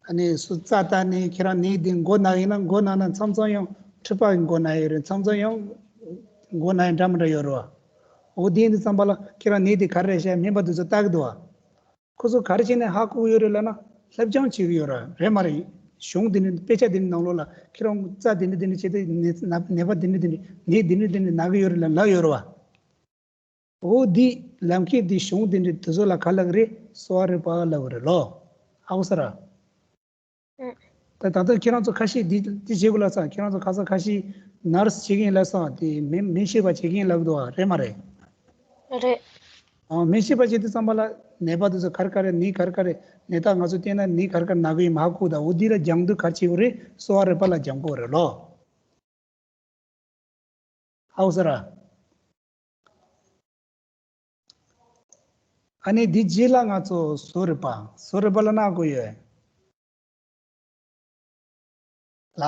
ཨ་ནི་སོ་རྩ་བལྟས་ནས་ཁྱེད་རང་ནད་འདི་མགོ་ན་ཡིན་ན། མགོ་ན་ན་མཚམས་མཚམས་ཡང་མཁྲིས་པ་མགོ་ན་ཡོད་རེད། མཚམས་མཚམས་ཡང་མགོ་ན་ཡང་འདྲ་མི་འདྲ་ཡོད་རེད་བ། འོ་དེ་ཡིན་དུས་ཙམ་པ་ལ་ཁྱེད་རང་ནད་འདི་ག་རེ་རེད་ཤག་སྨན་པ་འདི་ཚོ་བལྟ་གི་འདུག་བ། ཁོ་ཚོ་ག་རེ་བྱས་ནས་ཧ་གོ་གི་ཡོད་རེད་ལབ་ན། སློབ་སྦྱོང་བྱེད་ཀྱི་ཡོད་རེད། རེད་མ་རེད། གཞུང་འདི་ནི་དཔེ་ཆ་འདི་ནི་ནང་ལོགས་ལ་ཁྱེད་རང་རྩ་འདི་ནི་འདི་ནི་བྱས་ཏེ་ནད་ནད་པ་འདི་ནི་འདི་ནི་ནད་འདི་ནི་འདི་ནི་ན་གི་ཡོད་རེད་ལབ་ལབ་ཡོད་རེད་བ། འོ་འདི་ལམ་ཁྱེར་འདི་གཞུང་འདི་འདྲ་དེ་ཚོ་ལ་ག་ལབ་ཀྱི་རེད། གསོ་བ་རིག་པ་ལབ་ཀྱི་རེད་ལོ། ཧ་གོ་སོང་ར། ཨུ། ད་ད་ལྟ་ཁྱེད་རང་ཚོ་ཁ་ཤས་འདི་འདི་བྱེད་དགོས་ལབ་སོང་། ཁྱེད་རང་ཚོ་ཁ་སང་ཁ་ཤས་ནར་སི་བྱེད་ཀྱི་ཡིན་ལབ་སོང་། དེ་མིན་མིན་ཤེས་པ་བྱེད་ཀྱི་ཡིན་ལབ་འདུག་བ། རེད་མ་རེད། རེད། ཨ། མིན་ཤེས་པ་བྱེད་དུས་ཙམ་པ་ལ་ནད་པ་དེ་ཚོ་ག་རེ་ག་རེ་ནད་ག་རེ་ག་རེ་ནད་རྟགས་ང་ཚོ་བསྟན་ན་ནད་ག་རེ་ག་རེ་ན་གི་ཡིན་མ་ཧ་གོ། ད་འོ་འདི་ལ་སྦྱང་དུས་ག་རེ་བྱེད་དགོས་རེད། གསོ་བ་རིག་པ་ལ་སྦྱང་དགོས་རེད་ལོ། ཧ་གོ་སོང་ར། ཨ་ནི་འདི་རྗེས་ལ་ང་ཚོ་བཟོ་རིག་པ། བཟོ་རིག་པ་ལབ་ན་གོ་ཡོད་ལ།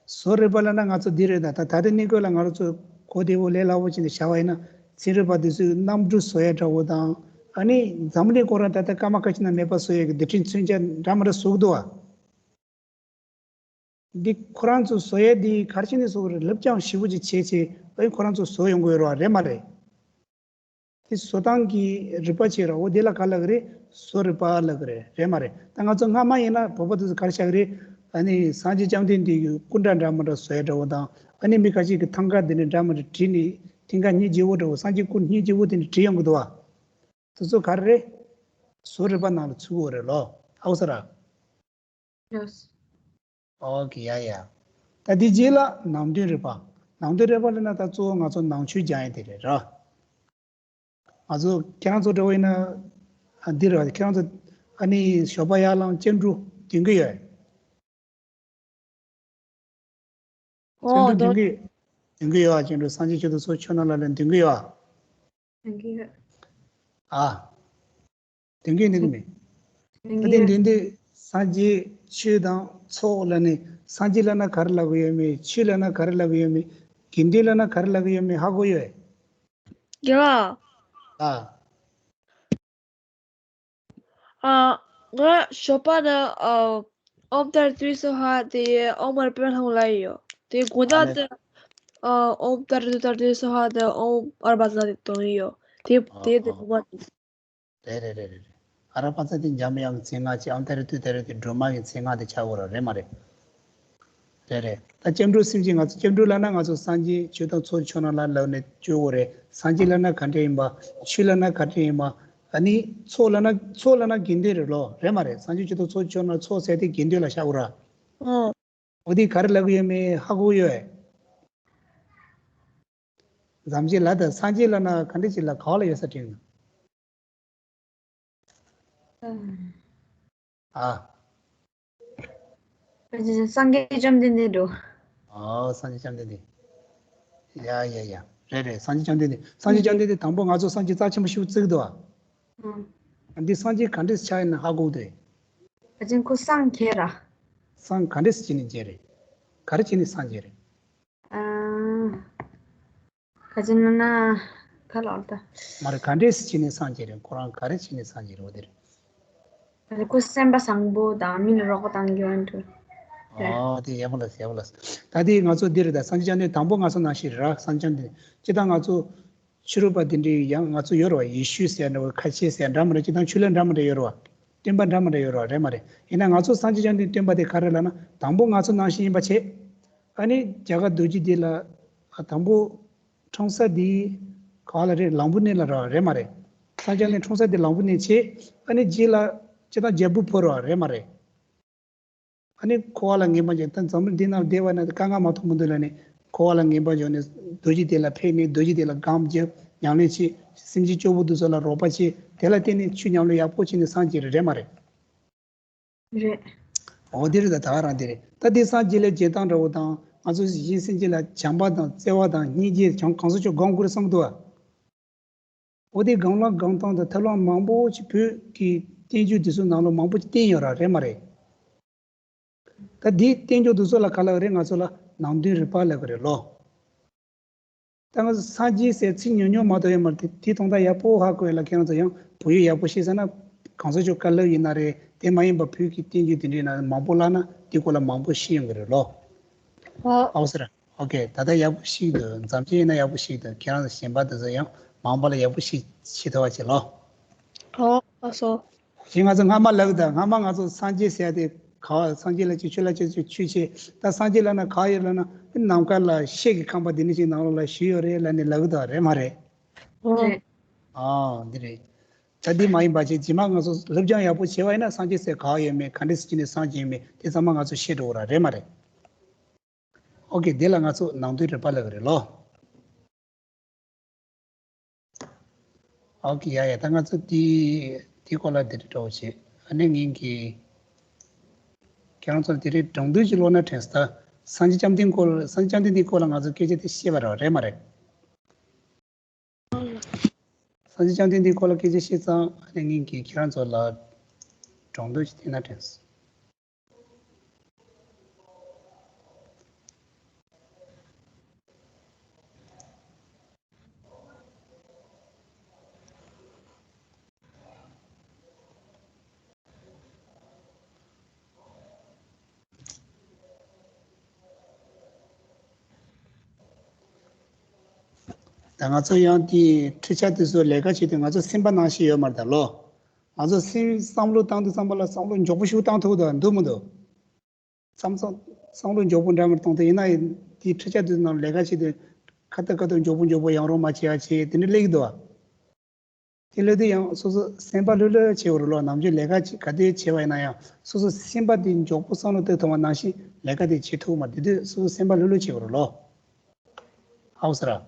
བཟོ་རིག་པ་ལབ་ན་ང་ཚོ་འདི་རེད། ད་ད་ད་ལྟའི་གནས་སྐབས་ལ་ང་རང་ཚོ་གོ་བདེ་བོ་ལས་སླ་བོ་བྱས་ནས་བྱ་བ་ཡིན་ན། ཚན་རིག་པ་འདི་ཚོས་གནམ་གྲུ་བཟོ་ཡ་འདྲ་བོ་དང་། ཨ་ནི་འཛམ་གླིང་ཁོ་རང་ད་ལྟ་སྐར་མ་ཁ་ཤས་ནང་མེད་པ་བཟོ་ཡ་གི་རྡུལ་ཕྲན་མཚོན་ཆ་འདྲ་མི་འདྲ་བཟོ་གི་འདུག་བ། འདི་ཁོ་རང་ཚོ་བཟོ་ཡས་འདི་ག་རེ་བྱས་ནས་བཟོ་གི་རེད། སློབ་སྦྱོང་ཞིབ་པོ་ཅིག་བྱས་བྱས་ཨེ་ཁོ་རང་ཚོ་བཟོ་ཡོང་གི་ཡོད་རེད་བ། རེད་མ་རེད། དེ་བཟོ་སྟངས་ཀྱི་རིག་པ་བྱས་ར། འོ་དེ་ལ་ག་ལབ་ཀྱི་རེད། བཟོ་རིག་པ་ལབ་ཀྱི་རེད། རེད་མ་རེད། ད་ང་ཚོ་སྔ་མ་ཡིན་ན་བོད་པ་དེ་ཚོ་ག་རེ་བྱ་གི་རེད། ཨ་ནི་སངས་རྒྱས་བཅོམ་ལྡན་འདས་ཀྱི་སྐུ་འདྲ་འདྲ་མི་འདྲ་བཟོ་ཡས་འདྲ་བོ་དང་། ཨ་ནི་མི་ཁ་ཤས་ཀྱིས་ཐང་ག་དེ་འདྲ་འདྲ་མི་འདྲ་བྲིས་ནས་མཐིང་ག་སྙིང་རྗེ་བོ་འདྲ་བོ། སངས་རྒྱས་སྐུ་སྙིང་རྗེ་བོ་དེ་འདྲ་བྲིས་ཡོང་གི་འདུག་བ། དེ་ཚོ་ག་རེ་རེད། བཟོ་རིག་པ་ནང་ལ་ཚུད་ཀྱི་ཡོད་རེད་ལོ། ཧ་གོ་སོང་ར། ཡོས། ཨོ་ཁེ། ཡ་ཡ། ད་དེ་རྗེས་ལ་ནང་དོན་རིག་པ། ནང་དོན་རིག་པ་ལབ་ན་ད་གཙོ་བོ་ང་ཚོ་ནང་ཆོས་སྦྱང་ཡ་དེ་རེད་ར། ང་ཚོ་ཁྱེད་རང་ཚོ་འདྲ་བོ་ཡིན་ན་ཨ་འདི་རེད་བ། ཁྱེད་རང་ཚོ་ཨ་ནི་ཞོགས་པ་ཡར་ལངས་སྐྱིལ་ཀྲུང་འདོན་གི་ཡོད། ཨོ་སྐྱབས་འགྲོ་འདོན་གྱི་འདོན་གྱི་ཡོད། སྐྱབས་འགྲོ་སངས་རྒྱས་ཆོས་དང་ཚོགས་ཆོས་རྣམས་ལ་ལ་འདོན་གྱི་ཡོད། འདོན་གྱི་ཡོད། ཨ། འདོན་གྱི་འདོན་གྱི་མེད། འདོན་ད་གྱི་དེ་ཡོད། འདི་འདི་སངས་རྒྱས་ཆོས་དང་ཚོགས་ལ་ནི་སངས་རྒྱས་ལ་ན་ག་རེ་ལབ་ཀྱི་ཡོད་མེད། ཆོས་ལ་ན་ག་རེ་ལབ་ཀྱི་ཡོད་མེད། དགེ་འདུན་ལ་ན་ག་རེ་ལབ་ཀྱི་ཡོད་མེད་ཧ་གོ་ཡོད། རྒྱལ་བ། ཨ། ཨ། ང་ཞོགས་པ་ན་ཨ། ཨོཾ་ཏཱ་རེ་ཏུཏྟཱ་སྭཱ་ཧཱ་དེ་ཨོཾ་མ་ཎི་པདྨེ་ལྷ་ལ་ཡོད། དེ་དགོང་དག་དེ་ཨ་ཨོཾ་ཏཱ་རེ་ཏུཏྟཱ་རེ་ཏུཏྟཱ་སྭཱ་ཧཱ་དེ་ཨོཾ་ཨ་ར་པ་ཙ་དེ་གཏོང་ཡོད། དེ་དེ་དེ་དགོང་པ། རེད་རེད་རེད་རེད། ཨ་ར་པ་ཙ་དེ་འཇམ་དབྱངས་མཚན་སྔགས་ཀྱི། ཨོཾ་ཏཱ་རེ་ཏུཏྟཱ་རེ་དེ་སྒྲོལ་མ་གི་མཚན་སྔགས་དེ་ཆགས་ཡོད་རེད་མ་རེད། རེད་རེད། ད་སྐྱབས་འགྲོ་སེམས་བསྐྱེད། ང་ཚོ་སྐྱབས་འགྲོ་ལབ་ན་ང་ཚོ་སངས་རྒྱས་ཆོས་དང་ཚོགས་ཆོས་རྣམས་ལ་ལབ་ནས་བརྗོད་དགོས་རེད། སངས་རྒྱས་ལབ་ན་ག་འདྲ་ཡིན་པ། ཆོས་ལབ་ན་ག་འདྲ་ཡིན་པ། ཨ་ནི་ཚོགས་ལབ་ན་ཚོགས་ལབ་ན་དགེ་འདུན་རེད་ལོ། རེད་མ་རེད། སངས་རྒྱས་ཆོས་དང་ཚོགས་ཆོས་རྣམས་ཚོགས་ཟེར་དེ་དགེ་འདུན་ལ་བཞག་དགོས་ར། ཨོ། འོ་དེ་ག་རེ་ལབ་ཀྱི་ཡོད་མེད་ཧ་གོ་ཡོད། འཛམ་གྱི་ལ་དང་སངས་རྒྱས་ལབ་ན་ག་འདྲ་ཅིག་ལ་ག་བ་ལ་ཡོད་ས་དྲན་ན། ཨ། སངས་རྒྱས་བཅོམ་ལྡན་འདས་འགྲོ། ཨོ་སངས་རྒྱས་བཅོམ་ལྡན་འདས། ཡ་ཡ་ཡ། རེད་རེད། སངས་རྒྱས་བཅོམ་ལྡན་འདས། སངས་རྒྱས་བཅོམ་ལྡན་འདས་དང་པོ་ང་ཚོ་སངས་རྒྱས་རྩ་ཆེན་པོ་ཞིག་བརྩི་གི་འདུག་ཨ། འདི་སངས་རྒྱས་ག་འདྲས་ཆགས་ཡིན་ན་ཧ་གོ་གི་འདུག་ཨ་ཅན་ཁོ་སངས་རྒྱས་ར། སངས་ག་འདྲས་བྱས་ནས་རྒྱས་རེད། ག་རེ་བྱས་ནས་སངས་རྒྱས་རེད། ཨ། ག་ཅི་ན་ན། ག་ལ་ད། མ་རེད། ག་འདྲས་བྱས་ནས་སངས་རྒྱས་རེད། ཁོ་རང་ག་རེ་བྱས་ནས་སངས་རྒྱས་རེད། འོ་དེ་རེད། ཁོ་སེམས་པ་བཟང་པོ་དང་མི་ལ་རོགས་པ་གཏང་རྒྱུ་འདྲ། ཨོ་དེ་ཡག་པོ་ལ་ཡག་པོ་ལ། ད་དེ་ང་ཚོ་འདི་རེད། ད་སངས་རྒྱས་བཅོམ་ལྡན་འདས་དང་པོ་ང་ཚོ་ནང་བཞིན་རེད་ར། སངས་རྒྱས་བཅོམ་ལྡན་འདས་སྤྱིར་བཏང་ང་ཚོ་ཕྱི་རོལ་པ་འདི་འདྲའི་ཡང་ང་ཚོ་ཡོད་རེད་བ། ཡེ་ཤུ་ཟེར་འདྲ་བོ། ཁ་ཆེ་ཟེར་འདྲ་མི་འདྲ། སྤྱིར་བཏང་ཆོས་ལུགས་འདྲ་མི་འདྲ་ཡོད་རེད་བ། སྟོན་པ་འདྲ་མི་འདྲ་ཡོད་རེད་བ། རེད་མ་རེད། ཡིན་ན་ང་ཚོ་སངས་རྒྱས་བཅོམ་ལྡན་འདས་སྟོན་པ་དེ་ག་རེ་ལབ་ན་དང་པོ་ང་ཚོ་ནང་བཞིན་ཡིན་པ་བྱས། ཨ་ནི་རྒྱ་གར་རྡོ་རྗེ་གདན་ལ་དང་པོ་འཁྲུངས་ས་དེ་ག་བ་ལ་རེད། ལམ་བུ་གནས་ལ་རེད་བ། རེད་མ་རེད། སངས་རྒྱས་བཅོམ་ལྡན་འཁྲུངས་ས་དེ་ལམ་བུ་གནས་བྱས། ཨ་ནི་རྗེས་ལ་སྤྱིར་བཏང་རྒྱལ་པོ་ཕོར་བ། རེད་མ་རེད། ཨ་ནི་འཁོར་བ་ལ་ངེས་པར་འབྱུང་། ད་འཛམ་བུ་གླིང་འདི་ནང་བསྡད་པ་ན་དཀའ་ངལ་མ་མཐོང་མི་འདུག་ལབ་ནས་འཁོར་བ་ལ་ངེས་པར་འབྱུང་ནས་རྡོ་རྗེ་གདན་ལ་ཕེབས་ནས་རྡོ་རྗེ་གདན་ལ་སྒོམ་རྒྱབ། ཉམས་ལེན་བྱེད། སེམས་ཅན་སྐྱོ་པོ་དེ་ཚོ་ལ་རོགས་པ་བྱེད། དེ་ལ་བརྟེན་ནས་ཆོས་ཉམས་ལེན་ཡག་པོ་བྱས་ནས་སངས་རྒྱས་རེད། རེད་མ་རེད། རེད། འོ་དེ་རེད། ད་ད་ག་རང་དེ་རེད། ད་དེ་སངས་རྒྱས་ལ་རྒྱས་སྟངས་འདྲ་བོ་དང་ང་ཚོ་གཞན་སེམས་ཅན་ལ་བྱམས་པ་དང་བརྩེ་བ་དང་སྙིང་རྗེ་གང་གང་སོ་ཆོས་སྒོམ་དགོས་རེད་བསམ་གི་འདུག་བ། འོ་དེ་སྒོམ་ལམ་སྒོམ་སྟངས་དང་ཐབས་ལམ་མང་པོ་ཅིག་བོད་ཀྱི་བསྟན་བཅོས་དེ་ཚོའི་ནང་ལ་མང་པོ་ཅིག་བསྟན་ཡོད་ར། རེད་མ་རེད། ད་འདི་བསྟན་བཅོས་དེ་ཚོ་ལ་ག་ལབ་རེད། ང་ཚོ་ལ་ནང་དོན་རིག་པ་ལབ་གི་རེད་ལོ། ད་ང་ཚོ་སངས་རྒྱས་ཟེར་ཚིག་ཉུང་ཉུང་མ་གཏོགས་ཡོད་མ་རེད། དེ་དེ་དོན་དག་ཡག་པོ་ཧ་གོ་ཡ་ལ་ཁྱེད་རང་ཚོ་ཡང་བོད་ཡིག་ཡག་པོ་ཤེས་ས་ན་གང་ཟག་ཆོས་བཀའ་སློབ་ཡིན་ན་རེད། དེ་མ་ཡིན་པ་བོད་ཀྱི་བསྟན་བཅོས་དེ་འདྲའི་ནང་མང་པོ་བཀླགས་ན་དེ་སྐོར་ལ་མང་པོ་ཤེས་ཡོང་གི་རེད་ལོ། ཨོ། ཨོ་ཟེར། ཨོ་ཀེ། ད་ལྟ་ཡག་པོ་ཤེས་འདུག་འཛམ་གླིང་ཡིན་ན་ཡག་པོ་ཤེས་འདུག་ཁྱེད་རང་ཚོ་གཞན་པ་དེ་ཚོ་ཡང་མང་པོ་ལ་ཡག་པོ་ཤེས་ཤེས་ཐུབ་པ་བྱེད་ལོ། ཨོ། ཨ་སོ། ཞེས་ང་ཚོ་སྔ་མ་ལབ་དང་། སྔ་མ་ང་ཚོ་སངས་རྒྱས་ཟེར་ཡ་དེ་ག་བ། སངས་རྒྱས་ལ་ཅིག་ཆོས་ལ་ཅིག་ཆོས་ཆོས་ཆེ། ད་སངས་རྒྱས་ལབ་ན་ག་ཡོད་ལབ་ན་ནམ་མཁའ་ལ་ཤེལ་གྱི་ཁང་པ་འདི་འདྲ་ཅིག་ནང་ལོགས་ལ་བཞུགས་ཡོད་རེད་ལབ་ནས་ལབ་གི་འདུག་རེད་མ་རེད། རེད། ཨ་འདི་རེད། ད་འདི་མ་ཡིན་པ་ཅིག་རྗེས་མ་ང་ཚོ་སློབ་སྦྱོང་ཡག་པོ་བྱས་པ་ཡིན་ན་སངས་རྒྱས་ཟེར་ག་བ་ཡོད་མེད། ག་འདྲས་སེ་བྱས་ནས་སངས་རྒྱས་ཡོད་མེད་དེ་ཚང་མ་ང་ཚོ་ཤེས་འགྲོ་གི་ར། རེད་མ་རེད། ཨོ་ཀེ། འདི་ལ་ང་ཚོ་ནང་དོན་རིག་པ་ལབ་གི་རེད་ལོ། ཨོ་ཀེ། ཡ་ཡ། ད་ང་ཚོ་དེ་དེ་སྐོར་ལ་དེ་འདྲ་འདྲ་བོ་བྱེད། ཨ་ནི་ངེད་ཀྱིས་ཁྱེད་རང་ཚོར་དེ་རིང་སྒྲུང་དེབ་ཅིག་ཀློག་ན་དྲན་སོང་། ད་སངས་རྒྱས་བཅོམ་ལྡན་འཁོར། སངས་རྒྱས་བཅོམ་ལྡན་འདས་སྐོར་ལ་ང་ཚོ་སྐད་ཆ་དེ་བཤད་པ་རེད་བ། རེད་མ་རེད། སངས་རྒྱས་བཅོམ་ལྡན་འདས་སྐོར་ལ་སྐད་ཆ་བཤད་ཙང་། ཨ་ནི་ངེད་ཀྱིས་ཁྱེད་རང་ཚོ་ལ་སྒྲུང་དེབ་ཅིག་བསྟན་ན་དྲན་སོང་། ད་ང་ཚོ་ཡང་དེའི་འཕྲུལ་ཆ་དེ་ཚོ་ལས་ཀ་བྱེད་དུས་ང་ཚོ་སེམས་པ་ནང་བཞིན་ཡོད་མ་རེད་ད་ལོ། ང་ཚོ་སེམས་བསམ་བློ་བཏང་དུས་ཙམ་པ་ལ་བསམ་བློ་མགྱོགས་པོ་ཞིག་བཏང་ཐུབ་ད་འདུག་མི་འདུག་བསམ་བསམ་བསམ་བློ་མགྱོགས་པོ་འདྲ་མི་གཏོང་ཐུབ། ཡིན་ན་དེའི་འཕྲུལ་ཆ་དེ་ནང་ལས་ཀ་བྱེད་དུས་ཁ་ཏ་ཁ་ཏ་མགྱོགས་པོ་མགྱོགས་པོ་ཡང་རུང་མ་བྱེད་ཡ་བྱེད་དེ་འདྲ་སླེབས་ཀྱི་འདུག་བ། དེ་སླེབས་དུས་ཡང་སོ་སོ་སེམས་པ་ལྷོད་ལྷོད་བྱེད་དགོས་རེད་ལོ། ནམ་རྒྱུན་ལས་ཀ་ཅིག་ག་དུས་བྱེད་པ་ཡིན་ན་ཡང་སོ་སོ་སེམས་པ་དེ་མགྱོགས་པོ་བསམ་བློ་གཏོང་ཐུབ་པ་ནང་བཞིན་ལས་ཀ་དེ་བྱེད་ཐུབ་མ་རེད། དེ་དུས་སོ་སོ་སེམས་པ་ལྷོད་ལྷོད་བྱེད་དགོས་རེད་ལོ། ཧའོ་ཟེར་ར།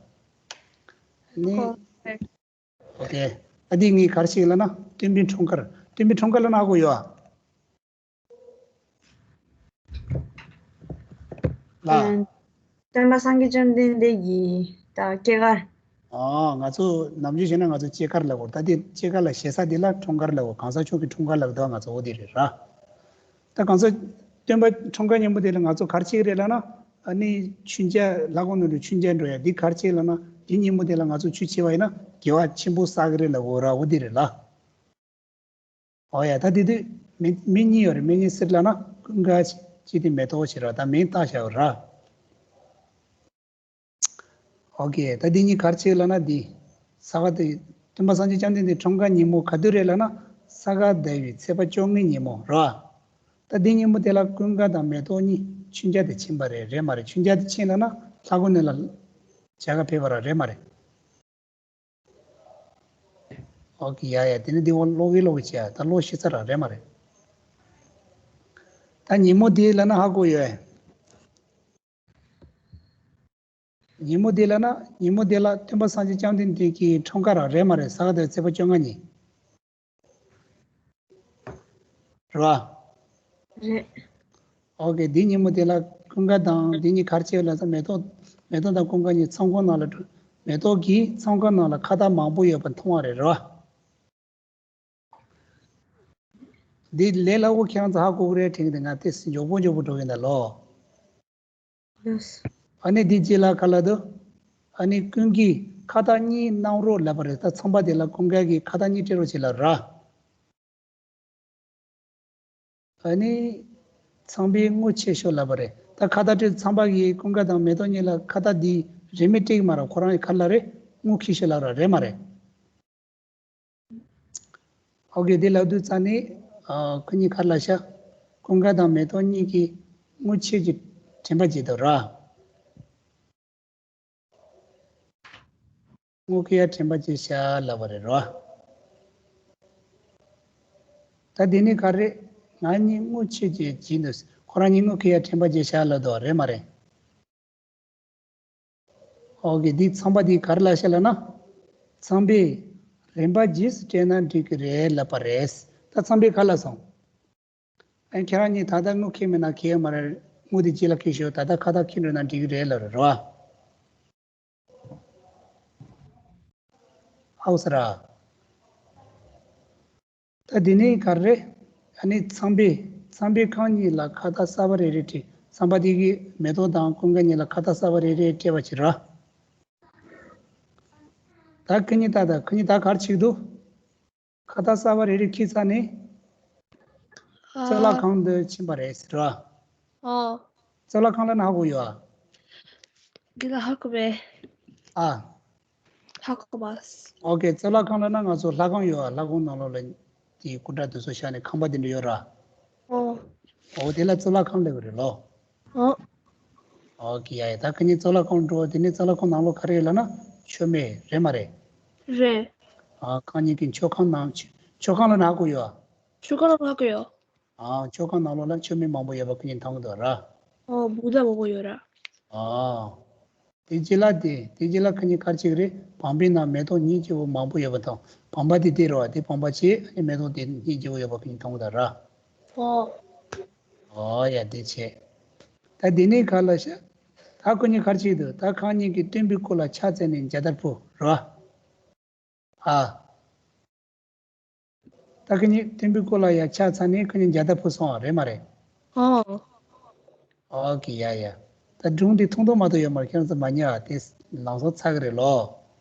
ནི། ཨོ། ཨོ་ཀེ། ཨ་དེ་ངས་ག་རེ་བྱེད་ལབ་ན་སྟོན་པའི་འཁྲུངས་སྐར། སྟོན་པའི་འཁྲུངས་སྐར་ལབ་ན་ཧ་གོ་ཡོད་ཨ། ལ། ཨ། སྟོན་པ་སངས་རྒྱས་བཅོམ་ལྡན་འདས་ཀྱི་ད་སྐྱེས་སྐར། ཨ། ང་ཚོ་ནམ་རྒྱུན་བྱས་ན་ང་ཚོ་སྐྱེས་སྐར་ལབ་དགོས། ད་དེ་སྐྱེས་སྐར་ལ་ཞེ་ས་དེ་ལ་འཁྲུངས་སྐར་ལབ་དགོས། གང་ཟག་ཆོས་ཀྱི་འཁྲུངས་སྐར་ལབ་དུས་ང་ཚོ་འོ་དེ་རེད་ར། ད་གང་ཟག་སྟོན་པ་འཁྲུངས་སྐར་ཉིན་མོ་དེ་ལ་ང་ཚོ་ག་རེ་བྱེད་ཀྱི་རེད་ལབ་ན། ཨ་ནི་མཆོད་མཇལ། ལྷ་ཁང་ནང་དུ་མཆོད་མཇལ་འགྲོ་ཡ་འདི་ག་རེ་བྱེད་ལབ་ན། དེ་ཉིན་མོ་དེ་ལ་ང་ཚོ་ཆོས་བྱས་པ་ཡིན་ན་དགེ་བ་ཆེན་པོ་བསགས་ཀྱི་རེད་ལབ་དགོས་ར། འོ་དེ་རེད་ལ། ཨོ་ཡ། ད་དེ་དུས་མི་མི་གཉིས་ཡོད་རེད། མི་གཉིས་སུ་རེད་ལབ་ན་ཀུན་དགའ་ཅིག་དེ་མེ་ཏོག་ཅིག་ར། ད་མིང་བཏགས་བཞག་ཡོད་ར། ཨོ་ཀེ། ད་འདི་གཉིས་ག་རེ་བྱེད་ལབ་ན། འདི་ས་ག་ཟླ་བའི་སྟོན་པ་སངས་རྒྱས་བཅོམ་ལྡན་འདས་འཁྲུངས་སྐར་ཉིན་མོ་ག་དུས་རེད་ལབ་ན། ས་ག་ཟླ་བའི་ཚེས་པ་བཅོ་ལྔའི་ཉིན་མོ་ར། ད་འདི་ཉིན་མོ་དེ་ལ་ཀུན་དགའ་དང་མེ་ཏོག་གཉིས་མཆོད་མཇལ་དུ་ཕྱིན་པ་རེད། རེད་མ་རེད། མཆོད་མཇལ་དུ་ཕྱིན་ལབ་ན་ལྷ་ཁང་ནང་ལ་མཇལ་ཁ་ཕེབས་པ་ར། རེད་མ་རེད། ཨོ་ཀེ། ཡ་ཡ། དེ་ནི་འདི་འོ་ཀློག་གི་ཀློག་གི་བྱས། ད་ཀློག་ཤེས་ཚར་ར། རེད་མ་རེད། ད་ཉིན་མོ་དེ་ལབ་ན་ཧ་གོ་ཡོད། ཉིན་མོ་དེ་ལབ་ན་ཉིན་མོ་དེ་ལ་སྟོན་པ་སངས་རྒྱས་བཅོམ་ལྡན་འདས་ཀྱི་འཁྲུངས་སྐར་ར། རེད་མ་རེད། ས་ག་ཟླ་བའི་ཚེས་པ་བཅོ་ལྔ་ཉིན། རེད་བ། རེད། ཨོ་ཀེ། འདི་ཉིན་མོ་དེ་ལ་ཀུན་དགའ་དང་འདི་གཉིས་ག་རེ་བྱས་ལབ་ཙང་། མེ་ཏོག་མེ་ཏོག་དང་ཀུན་དགའ་གཉིས་མཚམས་ཁང་ནང་ལ་འགྲོ། མེ་ཏོག་གིས་མཚམས་ཁང་ནང་ལ་ཁ་བཏགས་མང་པོ་ཡོད་པ་མཐོང་བ་རེད། རེད་བ། འདི་ལས་སླ་པོ་ཁྱེད་རང་ཚོ་ཧ་གོ་གི་རེད་དྲན་གི་འདུག་ང་ཏོག་ཙམ་མགྱོགས་པོ་མགྱོགས་པོ་འགྲོ་གི་འདུག་ལོ། ལགས། ཨ་ནི་འདི་རྗེས་ལ་ག་ལབ་འདུག་ཨ་ནི་ཀུན་གྱིས་ཁ་བཏགས་གཉིས་གནང་རོགས་ལབ་པ་རེད། ད་ཚངས་པ་དེ་ལ་ཀུན་དགའ་གིས་ཁ་བཏགས་གཉིས་སྤྲད་རོགས་བྱེད་ལབ་ར། ཨ་ནི་ཚངས་པས་ངོ་ཕྱེ་ཤོག་ལབ་པ་རེད། ད་ཁ་བཏགས་སྤྲད། ཚངས་པ་གིས་ཀུན་དགའ་དང་མེ་ཏོག་གཉིས་ལ་ཁ་བཏགས་འདི་རིན་མེད་སྤྲད་ཀྱི་མ་རེད། ཁོ་རང་གིས་ག་ལབ་རེད། ངོ་ཕྱེ་ཤོག་ལབ་ར། རེད་མ་རེད། ཨོ་ཀེ། དེ་ལབ་དུས་ཙ་ནི། ཨ། ཁོ་གཉིས་ག་རེ་ལབ་ཤག་ཀུན་དགའ་དང་མེ་ཏོག་གཉིས་ཀྱིས་ངོ་ཕྱེ་རྒྱུ་དྲན་པ་བརྗེད་འདུག་ར། ངོ་ཁེ་ཡ་དྲན་པ་བརྗེད་ཤག་ལབ་པ་རེད་རོ། ད་དེ་ནི་ག་རེ། ང་གཉིས་ངོ་ཕྱེ་རྒྱུ་བརྗེད་འདུག་ཁོ་རང་གཉིས་ངོ་ཁེ་ཡ་དྲན་པ་བརྗེད་ཤག་ལབ་འདུག་རེད་མ་རེད། ཨོ་ཀེ། འདི་ཚངས་པ་འདིས་ག་རེ་ལབ་ཤག་ལབ་ན། ཚངས་པས་རིན་པ་རྗེས་སུ་སྤྲད་ན་འགྲིག་གི་རེད་ལབ་པ་རེད། ད་ཚངས་པས་ག་ལབ་སོང་། ཨ། ཁྱེད་རང་གཉིས་ད་ལྟ་ངོ་ཁེ་མེད་ན་ཁེ་ཡོད་མ་རེད། ངོ་དེ་རྗེས་ལ་ཁེ་ཤོག་ད་ལྟ་ཁ་བཏགས་ཁེ་འགྲོ་ན་འགྲིག་གི་རེད་ལབ་རེད་རོ། ཨའོ་ས་ར། ད་དེ་ནས་ག་རེ་རེད། ཨ་ནི་ཚངས་པས་ཚངས་པས་ཁོང་གཉིས་ལ་ཁ་བཏགས་གསར་པ་རེ་རེ་སྤྲད། ཚངས་པ་དེ་གིས་མེ་ཏོག་དང་ཀུན་དགའ་གཉིས་ལ་ཁ་བཏགས་གསར་པ་རེ་རེ་སྤྲད་པ་བྱེད་ར། ད་ཁོ་གཉིས་ད་ད་ཁོ་གཉིས་ད་ག་རེ་བྱེད་ཀྱི་འདུག་ཁ་བཏགས་གསར་པ་རེ་རེ་འཁྱེར་ཚར་ནས་གཙུག་ལག་ཁང་དུ་ཕྱིན་པ་རེད་ཟེར་ར། ཨོ། གཙུག་ལག་ཁང་ལབ་ན་ཧ་གོ་ཡོད་ཨ། འདི་ལ་ཧ་གོ་བས། ཨ། ཧ་གོ་བས། ཨོ་ཀེ། གཙུག་ལག་ཁང་ལབ་ན་ང་ཚོ་ལྷ་ཁང་ཡོད་ཨ། ལྷ་ཁང་ནང་ལོགས་ལ་དེའི་སྐུ་འདྲ་དེ་ཚོ་བཞག་ནས་ཁང་པ་དེ་འདྲ་ཡོད་ར། ཨོ། ཨོ་དེ་ལ་གཙུག་ལག་ཁང་ལབ་ཀྱི་རེད་ལོ། ཨོ། ཨོ་ཀེ། ཡ་ཡ། ད་ཁོ་གཉིས་གཙུག་ལག་ཁང་འགྲོ། དེ་ནས་གཙུག་ལག་ཁང་ནང་ལོགས་ག་རེ་ཡོད་ལབ་ན་མཆོད་མེ་རེད་མ་རེད། རེད། ཨ། ཁོ་གཉིས་ཀྱི་མཆོད་ཁང་ནང་མཆོད་ཁང་ལབ་ན་ཧ་གོ་ཡོད་ཨ། མཆོད་ཁང་ལབ་ན་ཧ་གོ་ཡོད། ཨ། མཆོད་ཁང་ནང་ལོགས་ལ་མཆོད་མེ་མང་པོ་ཡོད་པ་ཁོ་གཉིས་མཐོང་གི་འདུག་ར། ཨོ། བུ་ད་མང་པོ་ཡོད་ར། ཨ། དེ་རྗེས་ལ་དེ་དེ་རྗེས་ལ་ཁོ་གཉིས་ག་རེ་བྱེད་ཀྱི་རེད། བང་པའི་ནང་མེ་ཏོག་སྙིང་རྗེ་པོ་མང་པོ་ཡོད་པ་དང་། བང་པ་དེ་དེ་རེད་བ། དེ་བང་པ་བྱས་ཨ་ནི་མེ་ཏོག་དེ་སྙིང་རྗེ་པོ་ཡོད་པ་ཁོ་གཉིས་མཐོང་གི་འདུག་ར། ཨོ། ཨོ་ཡ། དེ་བྱས། ད་དེ་ནས་ག་རེ་ལབ་ཤག་ད་ཁོ་གཉིས་ག་རེ་བྱེད་ཀྱི་འདུག་ད་ཁོ་གཉིས་ཀྱིས་སྟོན་པའི་སྐུ་ལ་ཕྱག་འཚལ་ནས་མཇལ་དར་ཕུལ་ར། ཨ། ད་ཁོ་གཉིས་སྟོན་པའི་སྐུ་ལ་ཡ་ཕྱག་འཚལ་ནས་ཁོ་གཉིས་མཇལ་དར་ཕུལ་སོང་བ་རེད་མ་རེད། ཨོ། ཨོ་ཀེ། ཡ་ཡ། ད་སྒྲུང་འདི་ཐུང་ཐུང་མ་གཏོགས་ཡོད་མ་རེད། ཁྱེད་རང་ཚོ་མ་ཉན་ཨ། དེ་ལམ་སང་ཚར་གི་རེད་ལོ།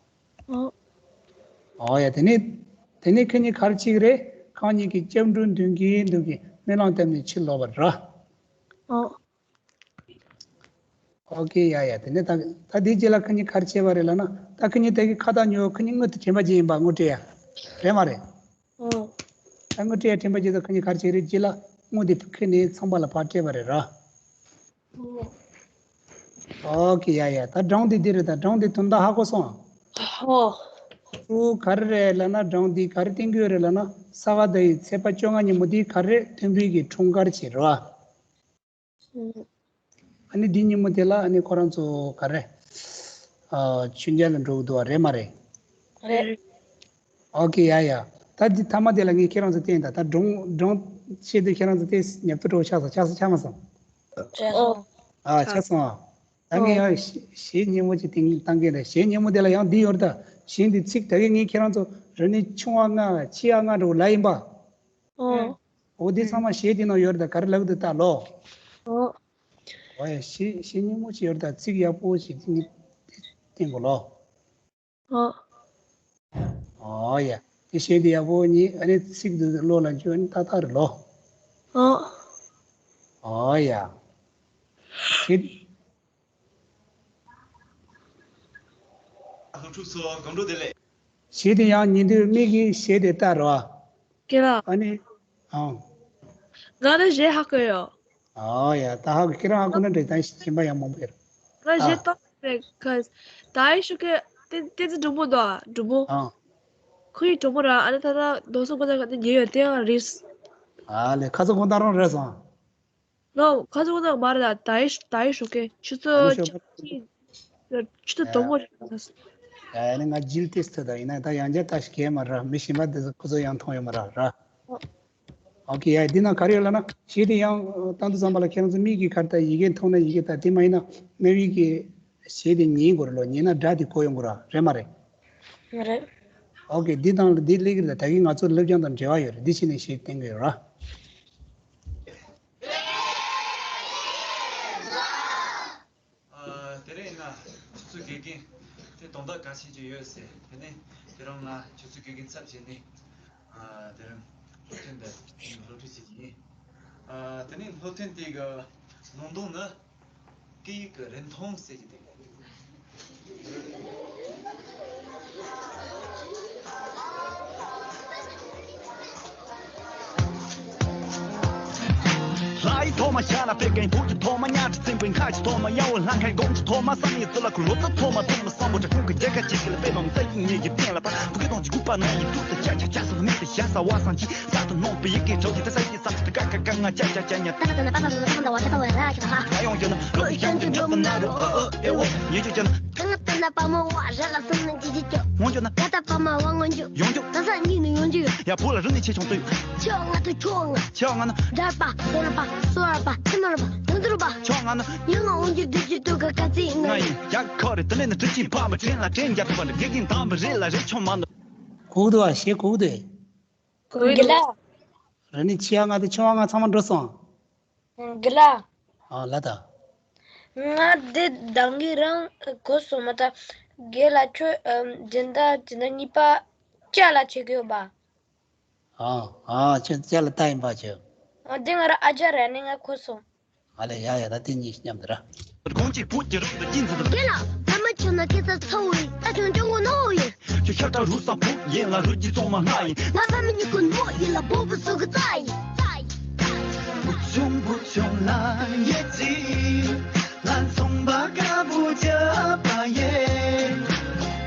ཨོ། ཨོ་ཡ། དེ་ནས་དེ་ནས་ཁོ་གཉིས་ག་རེ་བྱེད་ཀྱི་རེད། ཁོ་གཉིས་ཀྱིས་སྐྱབས་འགྲོ་འདོན་གྱིན་འདོན་གྱིན་སྨོན་ལམ་བཏབ་ནས་ཕྱིར་ལོག་པ་རེད། ཨོ། ཨོ་ཀེ། ཡ་ཡ། དེ་ནས་ད་ད་དེའི་རྗེས་ལ་ཁོ་གཉིས་ག་རེ་བྱས་པ་རེད་ལབ་ན། ད་ཁོ་གཉིས་དེ་གི་ཁ་བཏགས་ཉོ། ཁོ་གཉིས་དངུལ་དེ་དྲན་པ་བརྗེད་ཡིན་པ། དངུལ་སྤྲད་ཡ་རེད་མ་རེད། ཨོ། ད་དངུལ་སྤྲད་ཡ་དྲན་པ་བརྗེད་དུས་ཁོ་གཉིས་ག་རེ་བྱས་རེད། རྗེས་ལ་དངུལ་དེ་ཁྱེར་ནས་ཚངས་པ་ལ་ཕར་སྤྲད་པ་རེད་ར། ཨོ་ཀེ། ཡ་ཡ། ད་སྒྲུང་དེ་འདི་རེད། ད་སྒྲུང་དེ་དོན་དག་ཧ་གོ་སོང་ཨ། ཨོ། ཁོ་ག་རེ་རེད་ལབ་ན། སྒྲུང་འདི་ག་རེ་བསྟན་གྱི་ཡོད་རེད་ལབ་ན། ས་ག་ཟླ་བའི་ཚེས་པ་བཅོ་ལྔ་ཉིན་མོ་དེ་ག་རེ་རེད། སྟོན་པའི་གི་འཁྲུངས་སྐར་བྱེད་རོ། ཨ་ནི་འདི་ཉིན་མོ་དེ་ལ་ཨ་ནི་ཁོ་རང་ཚོ་ག་རེ། ཨ། མཆོད་མཇལ་ལ་འགྲོ་གི་འདུག་བ་རེད་མ་རེད། རེད། ཨོ་ཀེ། ཡ་ཡ། ད་འདི་མཐའ་མ་དེ་ལ་ངས་ཁྱེད་རང་ཚོ་བསྟན། ད་ད་སྒྲུང་སྒྲུང་བཤད་དུས་ཁྱེད་རང་ཚོ་དེ་ཉབ་ཏུ་འགྲོ་ཆགས་སོང་། ཆགས་སོང་། ཆགས་མ་སོང་། ཆགས་སོང་། ཨ། ཆགས་སོང་ཨ། ད་ངས་ཡང་གཞས་སྙན་མོ་ཅིག་བཏང་གི་རེད། གཞས་སྙན་མོ་དེ་ལ་ཡང་འདི་ཡོད་རེད། ད་གཞས་འདི་ཚིག་ད་གིན་ངས་ཁྱེད་རང་ཚོ་རེ་ནི་ཆུང་བ་ང་ཆེ་ཡ་ང་འགྲོ་ལ་ཡིན་པ། ཨོ། འོ་འདི་ཚང་མ་གཞས་འདི་ནང་ཡོད་རེད། ད་ག་རེ་ལབ་འདུག་ད་ལོ། ཨོ། ཨོ་ཡ་གཞས་གཞས་སྙན་མོ་ཅིག་ཡོད་རེད། ད་ཚིག་ཡག་པོ་ཞིག་འདི་ནི་བསྟན་དགོས་ལོ། ཨོ། ཨོ་ཡ། དེ་གཞས་འདི་ཡག་པོ་ཉིད་ཨ་ནི་ཚིག་འདི་བློ་ལ་འཇུ་ཨ་ནི་ཏག་ཏག་རེད་ལོ། ཨོ། ཨོ་ཡ། ཁྱེད། ཨ་ཁུ་ཚོ་སྒོམ་འགྲོ་བདེ་ལེགས། གཞས་དེ་ཡང་ཉན་དུས་མིག་གིས་གཞས་དེ་ལྟ་རོགས། ཀེ་ལ། ཨ་ནི། ཨང་། ང་ནི་གཞས་ཧ་གོ་ཡོད། ཨོ་ཡ། ད་ཧ་གོ་ཁྱེད་རང་ཧ་གོ་ན་འགྲིག་ད་གཞན་པ་ཡང་མང་པོ་ཡོད། ང་གཞས་ཏོག་རེད་ཁ། ད་ཨི་ཤུ་ཀེ་ཏེ་ཏེ་ཙི་འབྲུག་མོ་དོ་འབྲུག་མོ། ཨང་། ཁོ་ཡི་གྲོགས་མོ་ར་ཨ་ནི་ད་ད་རྡོ་སོ་ཀོ་ད་ག་ཏེ་ཉེ་ཡོད་དེ་ཡང་རིས། ཨ་ལེ་ཁ་ཚ་ཁོ་ད་རང་རེད་སོང་། ནོ། ཁ་ཚ་ཁོ་ད་མ་རེད། ད་ད་ཨི་ཤུ་ད་ཨི་ཤུ་ཀེ་ཆུ་ཚོད་ཨ་ནི་ཤོ་ཆུ་ཚོད་འབྲུག་མོ་རེད་ད། ཡ་ཡ་ནི་ང་ཇིལ་ཏེ་སྟེ་ད་ཡིན་ན་ད་ཡང་བསྐྱར་ད་ཞིག་གས་མ་ར་མི་གཞན་པ་དེ་ཚོ་ཁོ་ཚོ་ཡང་མཐོང་ཡོད་མ་ར་ར། ཨོ་ཁེ། ཡ་འདི་ན་ག་རེ་ཡོད་ལབ་ན་གཞས་དེ་ཡང་བཏང་དུས་ཙམ་པ་ལ་ཁྱེད་རང་ཚོ་མིག་གིས་ག་རེ་ལྟ་ཡི་གེ་མཐོང་ན་ཡི་གེ་ལྟ་དེ་མ་ཡིན་ན་རྣ་བའི་གི་གཞས་དེ་ཉན་དགོས་རེད་ལོ། ཉན་ན་སྒྲ་དེ་གོ་ཡོང་དགོས་ར་རེད་མ་རེད། རེད། ཨོ་ཁེ། འདི་དང་འདི་སླེབས་ཀྱི་རེད། ད་གིན་ང་ཚོ་སློབ་སྦྱོང་དང་འབྲེལ་བ་ཡོད་རེད། འདི་བྱས་ནས་གཞས་བཏང་གི་ཡོད་ར། ཨ། དེ་རིང་ང་ཆུ་ཚོད་དགེ་རྒན་དེ་དོན་དག་ག་ཤེད་ཅིག་ཡོད་ཟེར། དེ་ནས་དེ་རིང་ང་ཆུ་ཚོད་དགེ་རྒན་ཚབ་བྱས་ནས། ཨ། དེ་རིང་སློབ་ཐུན་འདི་སློབ་ཁྲིད་བྱེད་ཀྱི་ཡིན། ཨ། དེ་ནས་སློབ་ཐུན་དེ་གི་ནང་དོན་ནི་སྐད་ཡིག་གི་རིན་ཐང་ཟེར་གྱི་དེ། ལྷ་ཡི་ཐོག་མ་ཤ་ལ་པད་ཀན་བུ་གི་ཐོག་མ་ཉ་ཁྲི་བཙན་པོའི་ཁ་གི་ཐོག་མ་ཡ་འོ་ལྷ་ཁའི་དགོང་གི་ཐོག་མ་བསམ་ཡས་ཚུལ་ལ་ཁུ་ལོ་ཙཱ་ཐོག་མ་ཐོག་མ་བསམ་པོ་དྲ་ཁུང་གི་རྒྱལ་ཁ་ཅིག་གི་ལ་པད་མ་མི་ས་ཡི་ཉེ་གི་སྟེང་ལ་པ་བུ་གི་དོང་གི་དགུ་པ་ན་ཡི་དུ་ས་ཆ་ཆ་ས་མི་དེ་ཤ་ས་བ་སང་ཅི་ས་དུ་ནོང་པི་ཡི་གི་གྲོགས་ཀྱི་དེ་ས་ཡི་ས་ཀ་ཀ་ཀ་ང་ཅ་ཅ་ཅ་ཉ། ད་ང་ད་ན་པ་ན་ལ་ཁང་ད་བ་ཆ་ད་བ་ར་ཆ་ད་ཧ། ང་ཡོང་རྒྱུ་ན་ལོ་ཡི་ཤང་གི་འགྲོ་གི་ན་རུ་ཨ་ཨ་ཨེ་འོ་ཉེ་རྒྱུ་ཅན། ད་ང་ད་ན་པ་མ་བ་ར་ལ་སུ་ན་ཇི་ཇི་ཅོ། ངོ་རྒྱུ་ན། ད་ད་པ་མ་བ་ངོ་རྒྱུ། ཡོང་རྒྱུ། ད་ས་གཉིས་ནི་ཡོང་རྒྱུ་ཡོད། ཡ་བུ་ལ་རི་ནི་ཆེ་ཆུང་ཏུ། ཆེ་བ་ང་ད་ཆོ་ང་། ཆེ་བ་ང་ན། འདར་པ་སོ་ར་པ་སོ་ར་པ་ཐི་ན་ར་པ་ཐི་ན་ར་པ། ཆོ་ང་ན། ཡང་ང་འོང་རྒྱུ་དུ་ཅི་ཏུ་ག་ག་ཚི་ང་ཡིན། ཡ་ཁོ་རེ་དི་ལེ་ནི་དྲི་ཆིན་ཕ་མ་ཁྲེན་ལ་ཁྲེན་རྒྱ་ཐུབ་པ་འདི་དགེ་རྒན་དམ་པ་རེད་ལ་རེ་ཆོ་མ་ནོ། གུག་དུ་བ་ཞེ་གུག་དུ། གུག་དུ། ར་ནི་ཆེ་ཡ་ང་དུ་ཆུང་བ་ང་ཚང་མ་འགྲོ་སོང་། གི་ལ། ཨ་ལ་ད། ང་དེ་དང་གི་རང་གོ་སོང་མ་ད། དགེ་ལ་ཁྱོད་སྦྱིན་བདག་སྦྱིན་བདག་གཉིས་པ་ཅ་ལ་བྱེད་གི་ཡོད་པ། ཨ་ཨ་ཁྱོད་ཅ་ལ་ད་ཡིན་པ་ཁྱོད། ཨ་དེ་ང་ར་ཨ་ཅག་ར་ནི་ང་གོ་སོང་། ཨ་ལེ་ཡ་ཡ་ད་དེ་གཉིས་མཉམ་དུ་ར། གོང་གཅིག་བུ་གཅིག་རུ་དུ་གཅིག་འཛིན་དུ། དགེ་ལ་ད་མ་ཁྱོད་ན་སྐད་ཆ་ཚ་བོ་ཡིན། ད་ཁྱོད་ཅོང་གོ་ནོ་ཡིན། ཁྱོད་ཤ་ཁྲག་རུ་ས་བུ་ཡིན་ལ་རུ་གྱི་ཙོང་མ་ང་ཡིན། ང་ས་མི་གཉིས་ཀུན་མོ་ཡིན་ལ་བོ་བུ་སུ་གི་རྩ་ཡིན། བུ་ཆུང་བུ་ཆུང་ལ་ཡེ་ཅི། ལ་ཚོང་པ་དཀར་པོ་རྒྱབ་པ་ཡེ།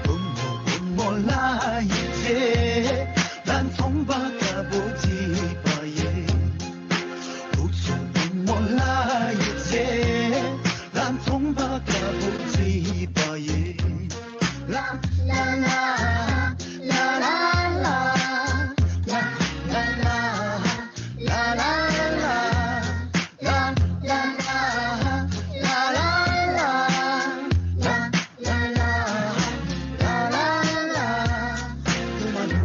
བུ་མོ་བུ་མོ་ལ་ཡེ་ཅི། ལ་ཚོང་པ་དཀར་པོ་རྒྱབ་པ་ཡེ། བུ་ཆུང་བུ་མོ་ལ་ཡེ་ཅི། ལ་ཚོང་པ་དཀར་པོ་རྒྱབ་པ་ཡེ། ལ་ལ་ལ། ལ་ལ་ལ། ལ་ལ་ལ། ལ་ལ་ལ། ལ་ལ་ལ། ལ་ལ་ལ། ལ་ལ་ལ། ལ་ལ་ལ།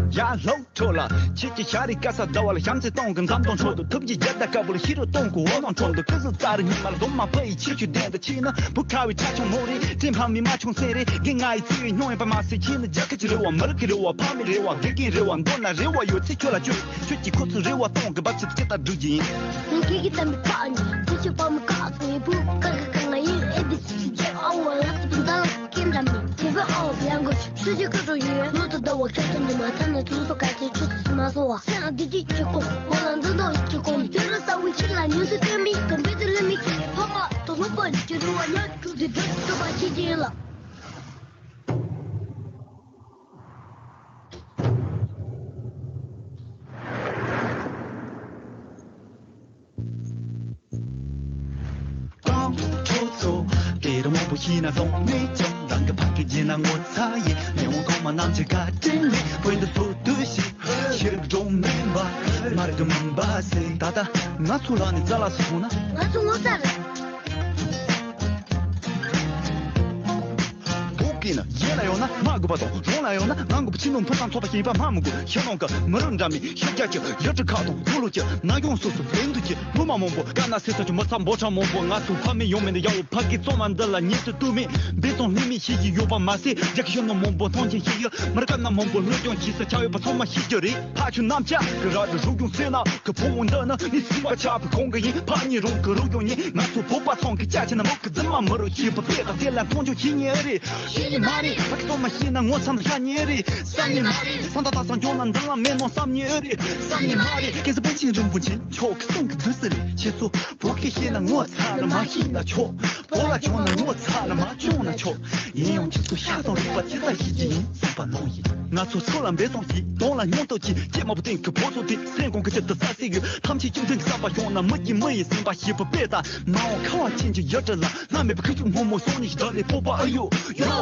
ཡ་ལྷོ་ཁྲོ་ལ། ཁྱེད་ཀྱི་ཤ་རི་ཀ་ས་ཟླ་བ་ལ་བྱམས་བརྩེ་གཏོང་གི་འཛམ་གདོང་ཁྲོད་དུ་ཐུབ་ཀྱི་རྒྱལ་དར་དཀར་པོ་ལ་ཤི་རུ་གཏོང་གི་འོ་ནང་ཁྲོད་དུ་ཀི་ཟུ་རྩ་རི་ཉི་མ་ལ་སྡོམ་མ་ཕ་ཡི་ཆེ་ཆུ་ལྡན་དུ་ཆེ་ན་བུ་ཁ་བའི་ཁྲ་ཆུང་མོ་རེད། དྲིན་ཕ་མི་མ་ཆུང་སེ་རེད། དགེ་ང་ཡི་ཚེ་བའི་སྨྱོ་ཡིན་པ་མ་ཟད་ཁྱེད་ནི་རྒྱལ་ཁབ་ཀྱི་རེ་བ་མི་རིགས་ཀྱི་རེ་བ་ཕ་མའི་རེ་བ་དགེ་རྒན་རེ་བ་མདོར་ན་རེ་བ་ཡོད་ཚེ་ཁྱོད་ལ་ཁྱོད་ཁྱོད་ཀྱིས་ཁོ་ཚོའི་རེ་བ་གཏོང་གི་བབ་ཆེད་དུ་ཇི་ལྟར་བསྒྲུབ་རྒྱུ་ཡིན། ངས་ཁྱེད་ཀྱི་དམ་པའི་ཁ་ནས་ཁྱེད་ཀྱི་ཕ་མ་ཁ་ཚོ་ཡི་བུ་ཁ་ཁ་ཁ་ང་ཡིན། ཨེ་བི་སི་ཇེ་ཨ་ཝ་ལ་ཏི་ཏི་ད་ལ་ཀེན་ད་མི་ཇེ་བི་ཨ་ཝ་ཡང་གོ་ཤུ་ཇི་ཀ་ཏོ་ཡོད། ལོ་ཏི་ད་བ་ཁྱེད་ཚོ་འདི་མ་ཐ་ན་ཚོ་ཚོ་ག་ཚོད་ཆུ་ཚོད་མ་སོ་བ་སེ་ཨ་དི་དི་ཅི་གོ་ཧོ་ལ་འདི་དོ་ཅི་གོ་ཡོད་ར་ས་བི་ཆི་ལ་ཉུ་སི་ཏེ་མི་དམ་པའི་ཏི་ལི་མི་ཁྱེད་ཕ་མ་དོ་ལོ་པ་ཅི་རུ་བ་ཉ་ཁྱུ་དི་དོ་ཏི་པ་ཅི་ཅི་ལ། ཁོང་ཁྱོད་ཚོ་སྐད་རིང་མང་པོ་ཤེས་ན་ལོང་མེད་ཀྱང་། རང་གི་ཕ་སྐད་བརྗེད་ན་ངོ་ཚ་ཡིན། མི་འོང་གོང་མ་རྣམས་ཀྱི་བཀའ་དྲིན་ལས། བོད་འདི་ཚོ་དུས་ཤིག་ཤེས་རིག་སྒྲོན་མེ་འབར། མ་རིག་གི་མུན་པ་སེལ། ད་ལྟ་ང་ཚོ་ལ་ནི་རྩ་ལ་སོང་ན། ང་ཚོ་ངོ་ཚ་རེད། ཡིན་ན་གཞན་ལ་ཡོང་ན་མ་དགོས་པ་དང་། རང་ལ་ཡོང་ན་ང་དགོས་པ། ཕྱི་ནང་ཕུན་སུམ་ཚོགས་པ་ཞིག་ཡིན་པ་སྨྲ་མི་དགོས། ཤར་ནང་གི་མི་རབས་འདྲ་མིན་ཤར་རྒྱ་གི་ཡུལ་གྲུ་ཁག་དང་། དུག་ལོག་གི་ན་གཞོན་སོ་སོ་ལེན་དུས་ཀྱི་ལོ་མ་མང་པོ། དཀར་ནག་སེར་ཚང་གི་མི་ཚང་འབོར་གྲངས་མང་པོ། ང་ཚོ་ཕ་མེས་ཡང་མེས་ནས་ཡག་པོ་ཕ་གི་གཙང་མ་འདི་ལ་ཉིས་སུ་གཏུག་མིན་འབེ་ཙང་ལྷད་མེད་ཤེས་ཀྱི་ཡོད་པ་མ་ཟད། རྒྱ་གི་ཤར་ནང་མང་པོ་ཐང་ཆེན་ཤེས་ཀྱི། མི་རྒན་ན་མང་པོ་ལྷོད་ཀྱང་ཤེས་ཀྱི། ཆ་ཡོད་པ་ཚང་མ་ཤེས་ཀྱི་རེད། ཕ་ཆུ་གནམ་ལྕགས་ཀྱི་ར་དུ་རུབ་ཡོང་ཚེ་ན་གི་ཕོ་བོ་འདི་ནི་ནི་སེམས་པ་ཆགས་པའི་གོང་གི་ཡིན། ཕ་ཉིད་རང་གི་རུབ་ཡོང་ཉིན། ང་ཚོ་བོད་པ་ཚང་གི་ཅག་ཆེ་ན་མོ་གི་རྫུན་མ་མི་རུ་ཤེས་པ་པས་ད་དེ་ལ་མཐོང་ཆུང་ཤེས་ཉེ་ཨེ་རེད། ཤེས་ཉེ་མ་རེད། ཕ་གི་གཏོང་མ་ཤེས་ན་ངོ་ཚ་ན་ཤ་ཉེ་རེད། བསམ་ཉེ་མ་རེད། ས་མཐའ་དག་ས་འཇོག་ན་འདི་ལ་མེད་ནོ་བསམ་ཉེ་ཨེ་རེད། བསམ་ཉེ་མ་རེད། སྐལ་བཟང་པཎ་ཆེན་རིན་པོ་ཆེ་མཆོག་གི་གསུང་གི་བདུད་རྩི་རེད། ཁྱེད་ཚོ་བོད་སྐད་ཤེས་ན་ངོ་ཚ་ན་མ་ཤེས་ན་ཆོག་བོད་ལ་བྱུང་ན་ངོ་ཚ་ན་མ་བྱུང་ན་ཆོག་ཡིན་ཡང་ཁྱེད་ཚོ་ཤ་དང་རུས་པ་ཇི་ལྟར་ཤེས་ཀྱི་ཡིན། སེམས་པ་ནང་ཡིན། ང་ཚོ་སུ་ལ་འབད་བརྩོན་གྱིས་གདོང་ལ་སྙིང་སྟོབས་ཀྱིས། སྐྱེས་མ་བུ་སྟེང་གི་ཕོ་ཚོ་དེ་སེམས་ཁོང་གི་ཆེད་དུ་ས་སྲིད་ཡོད། ཐམས་ཅད་ཁྱིམ་མཚེས་ཀྱི་བསམ་པ་ཤོང་ན། མི་གྱིས་མི་ཡི་སེམས་པ་ཤེས་པ་དཔེ་ལྟ། མ་འོངས་ཁ་བ་ཅན་གྱི་ཡུལ་གྲུ་ལ། བླ་མེད་པའི་ཁུ་བྱུག་སྔོན་མོ་སོང་ནས་ཞིག་འདྲ་ལས་སྤོབས་པ་ཨ་ཡོ་ཡོ་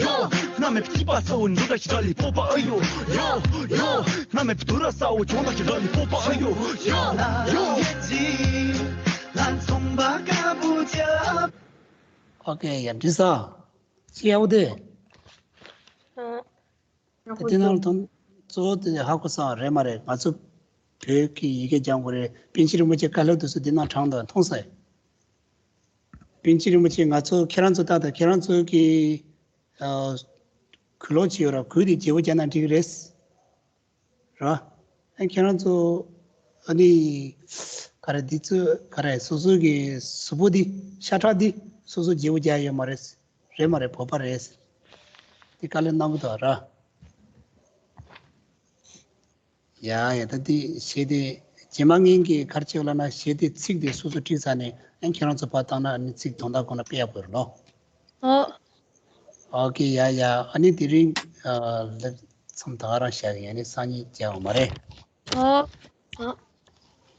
ཡོ། བླ་མེད་པའི་སྐྱིད་པ་ས་འོག་འགྲོ་འདྲ་ཞིག་འདྲ་ལས་སྤོབས་པ་ཨ་ཡོ་ཡོ་ཡོ། བླ་མེད་པའི་དུར་ར་ས་འོག་གྱོང་འདྲ་ཞིག་འདྲ་ལས་སྤོབས་པ་ཨ་ཡོ་ཡོ་ཡོ། ཨོ་ཁེ་ཡ་འདྲི་ས། ཅི་ཡག་པོ་དེ། ཨ། ད་དེ་ནང་དོན་གཙོ་བོ་དེ་ཧ་གོ་སོང་རེད་མ་རེད། ང་ཚོ་བོད་ཀྱི་ཡི་གེ་སྦྱང་དགོས་རེད། པཎ་ཆེན་རིན་པོ་ཆེ་བཀའ་སློབ་དེ་ཚོ་འདི་ནང་དྲངས་འདུག་མཐོང་སོང་། པཎ་ཆེན་རིན་པོ་ཆེ་ང་ཚོ་ཁྱེད་རང་ཚོ་ད་ལྟ་ཁྱེད་རང་ཚོ་གི་ཨ་གུས་ལོག་བྱས་ཡོད་ར། གུས་དེ་བརྗེ་པོ་རྒྱག་ན་འགྲིག་གི་རེད། ར། ཨ་ཁྱེད་རང་ཚོ་ཨ་ནི་ག་རེ་འདི་ཚོ་ག་རེ་སོ་སོ་གི་གཟུགས་པོ་འདི་ཤ་ཁྲག་འདི་སོ་སོ་བརྗེ་པོ་རྒྱག་ཡོད་མ་རེད། རེད་མ་རེད། བོད་པ་རེད། འདི་དཀའ་ལས་གནང་གི་འདུག་ར། ཡ་ཡ་ད་འདི་གཞས་དེ་རྗེས་མ་ངན་གྱི་ག་རེ་བྱེད་ལབ་ན་གཞས་དེ་ཚིག་དེ་སོ་སོ་བྲིས་ཚར་ནས་ཨ་ཁྱེད་རང་ཚོ་ཕར་བཏང་ན་ཨ་ནི་ཚིག་དོན་དག་ཁོ་ན་དཔེ་ཡག་པོ་ཡོད་རེད་ལོ། ཨོ། ཨོ་ཁེ་ཡ་ཡ། ཨ་ནི་དེ་རིང་ཨ་ལེབ་མཚམས་ད་ག་རང་བཞག་ཡ་ནི་སང་ཉིན་མཇལ་བ་མ་རེད། ཨོ། ཨོ།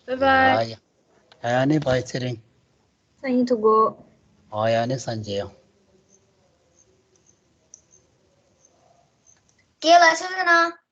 བའི་བའི། ཡ་ཡ། ཡ་ཡ་ནི་བའི་ཚེ་རིང་། སང་ཉིན་ཐུག་གོ། ཨོ་ཡ་ནི་སང་མཇལ་ཡོང་། རྒན་ལགས་ཆེ་ན།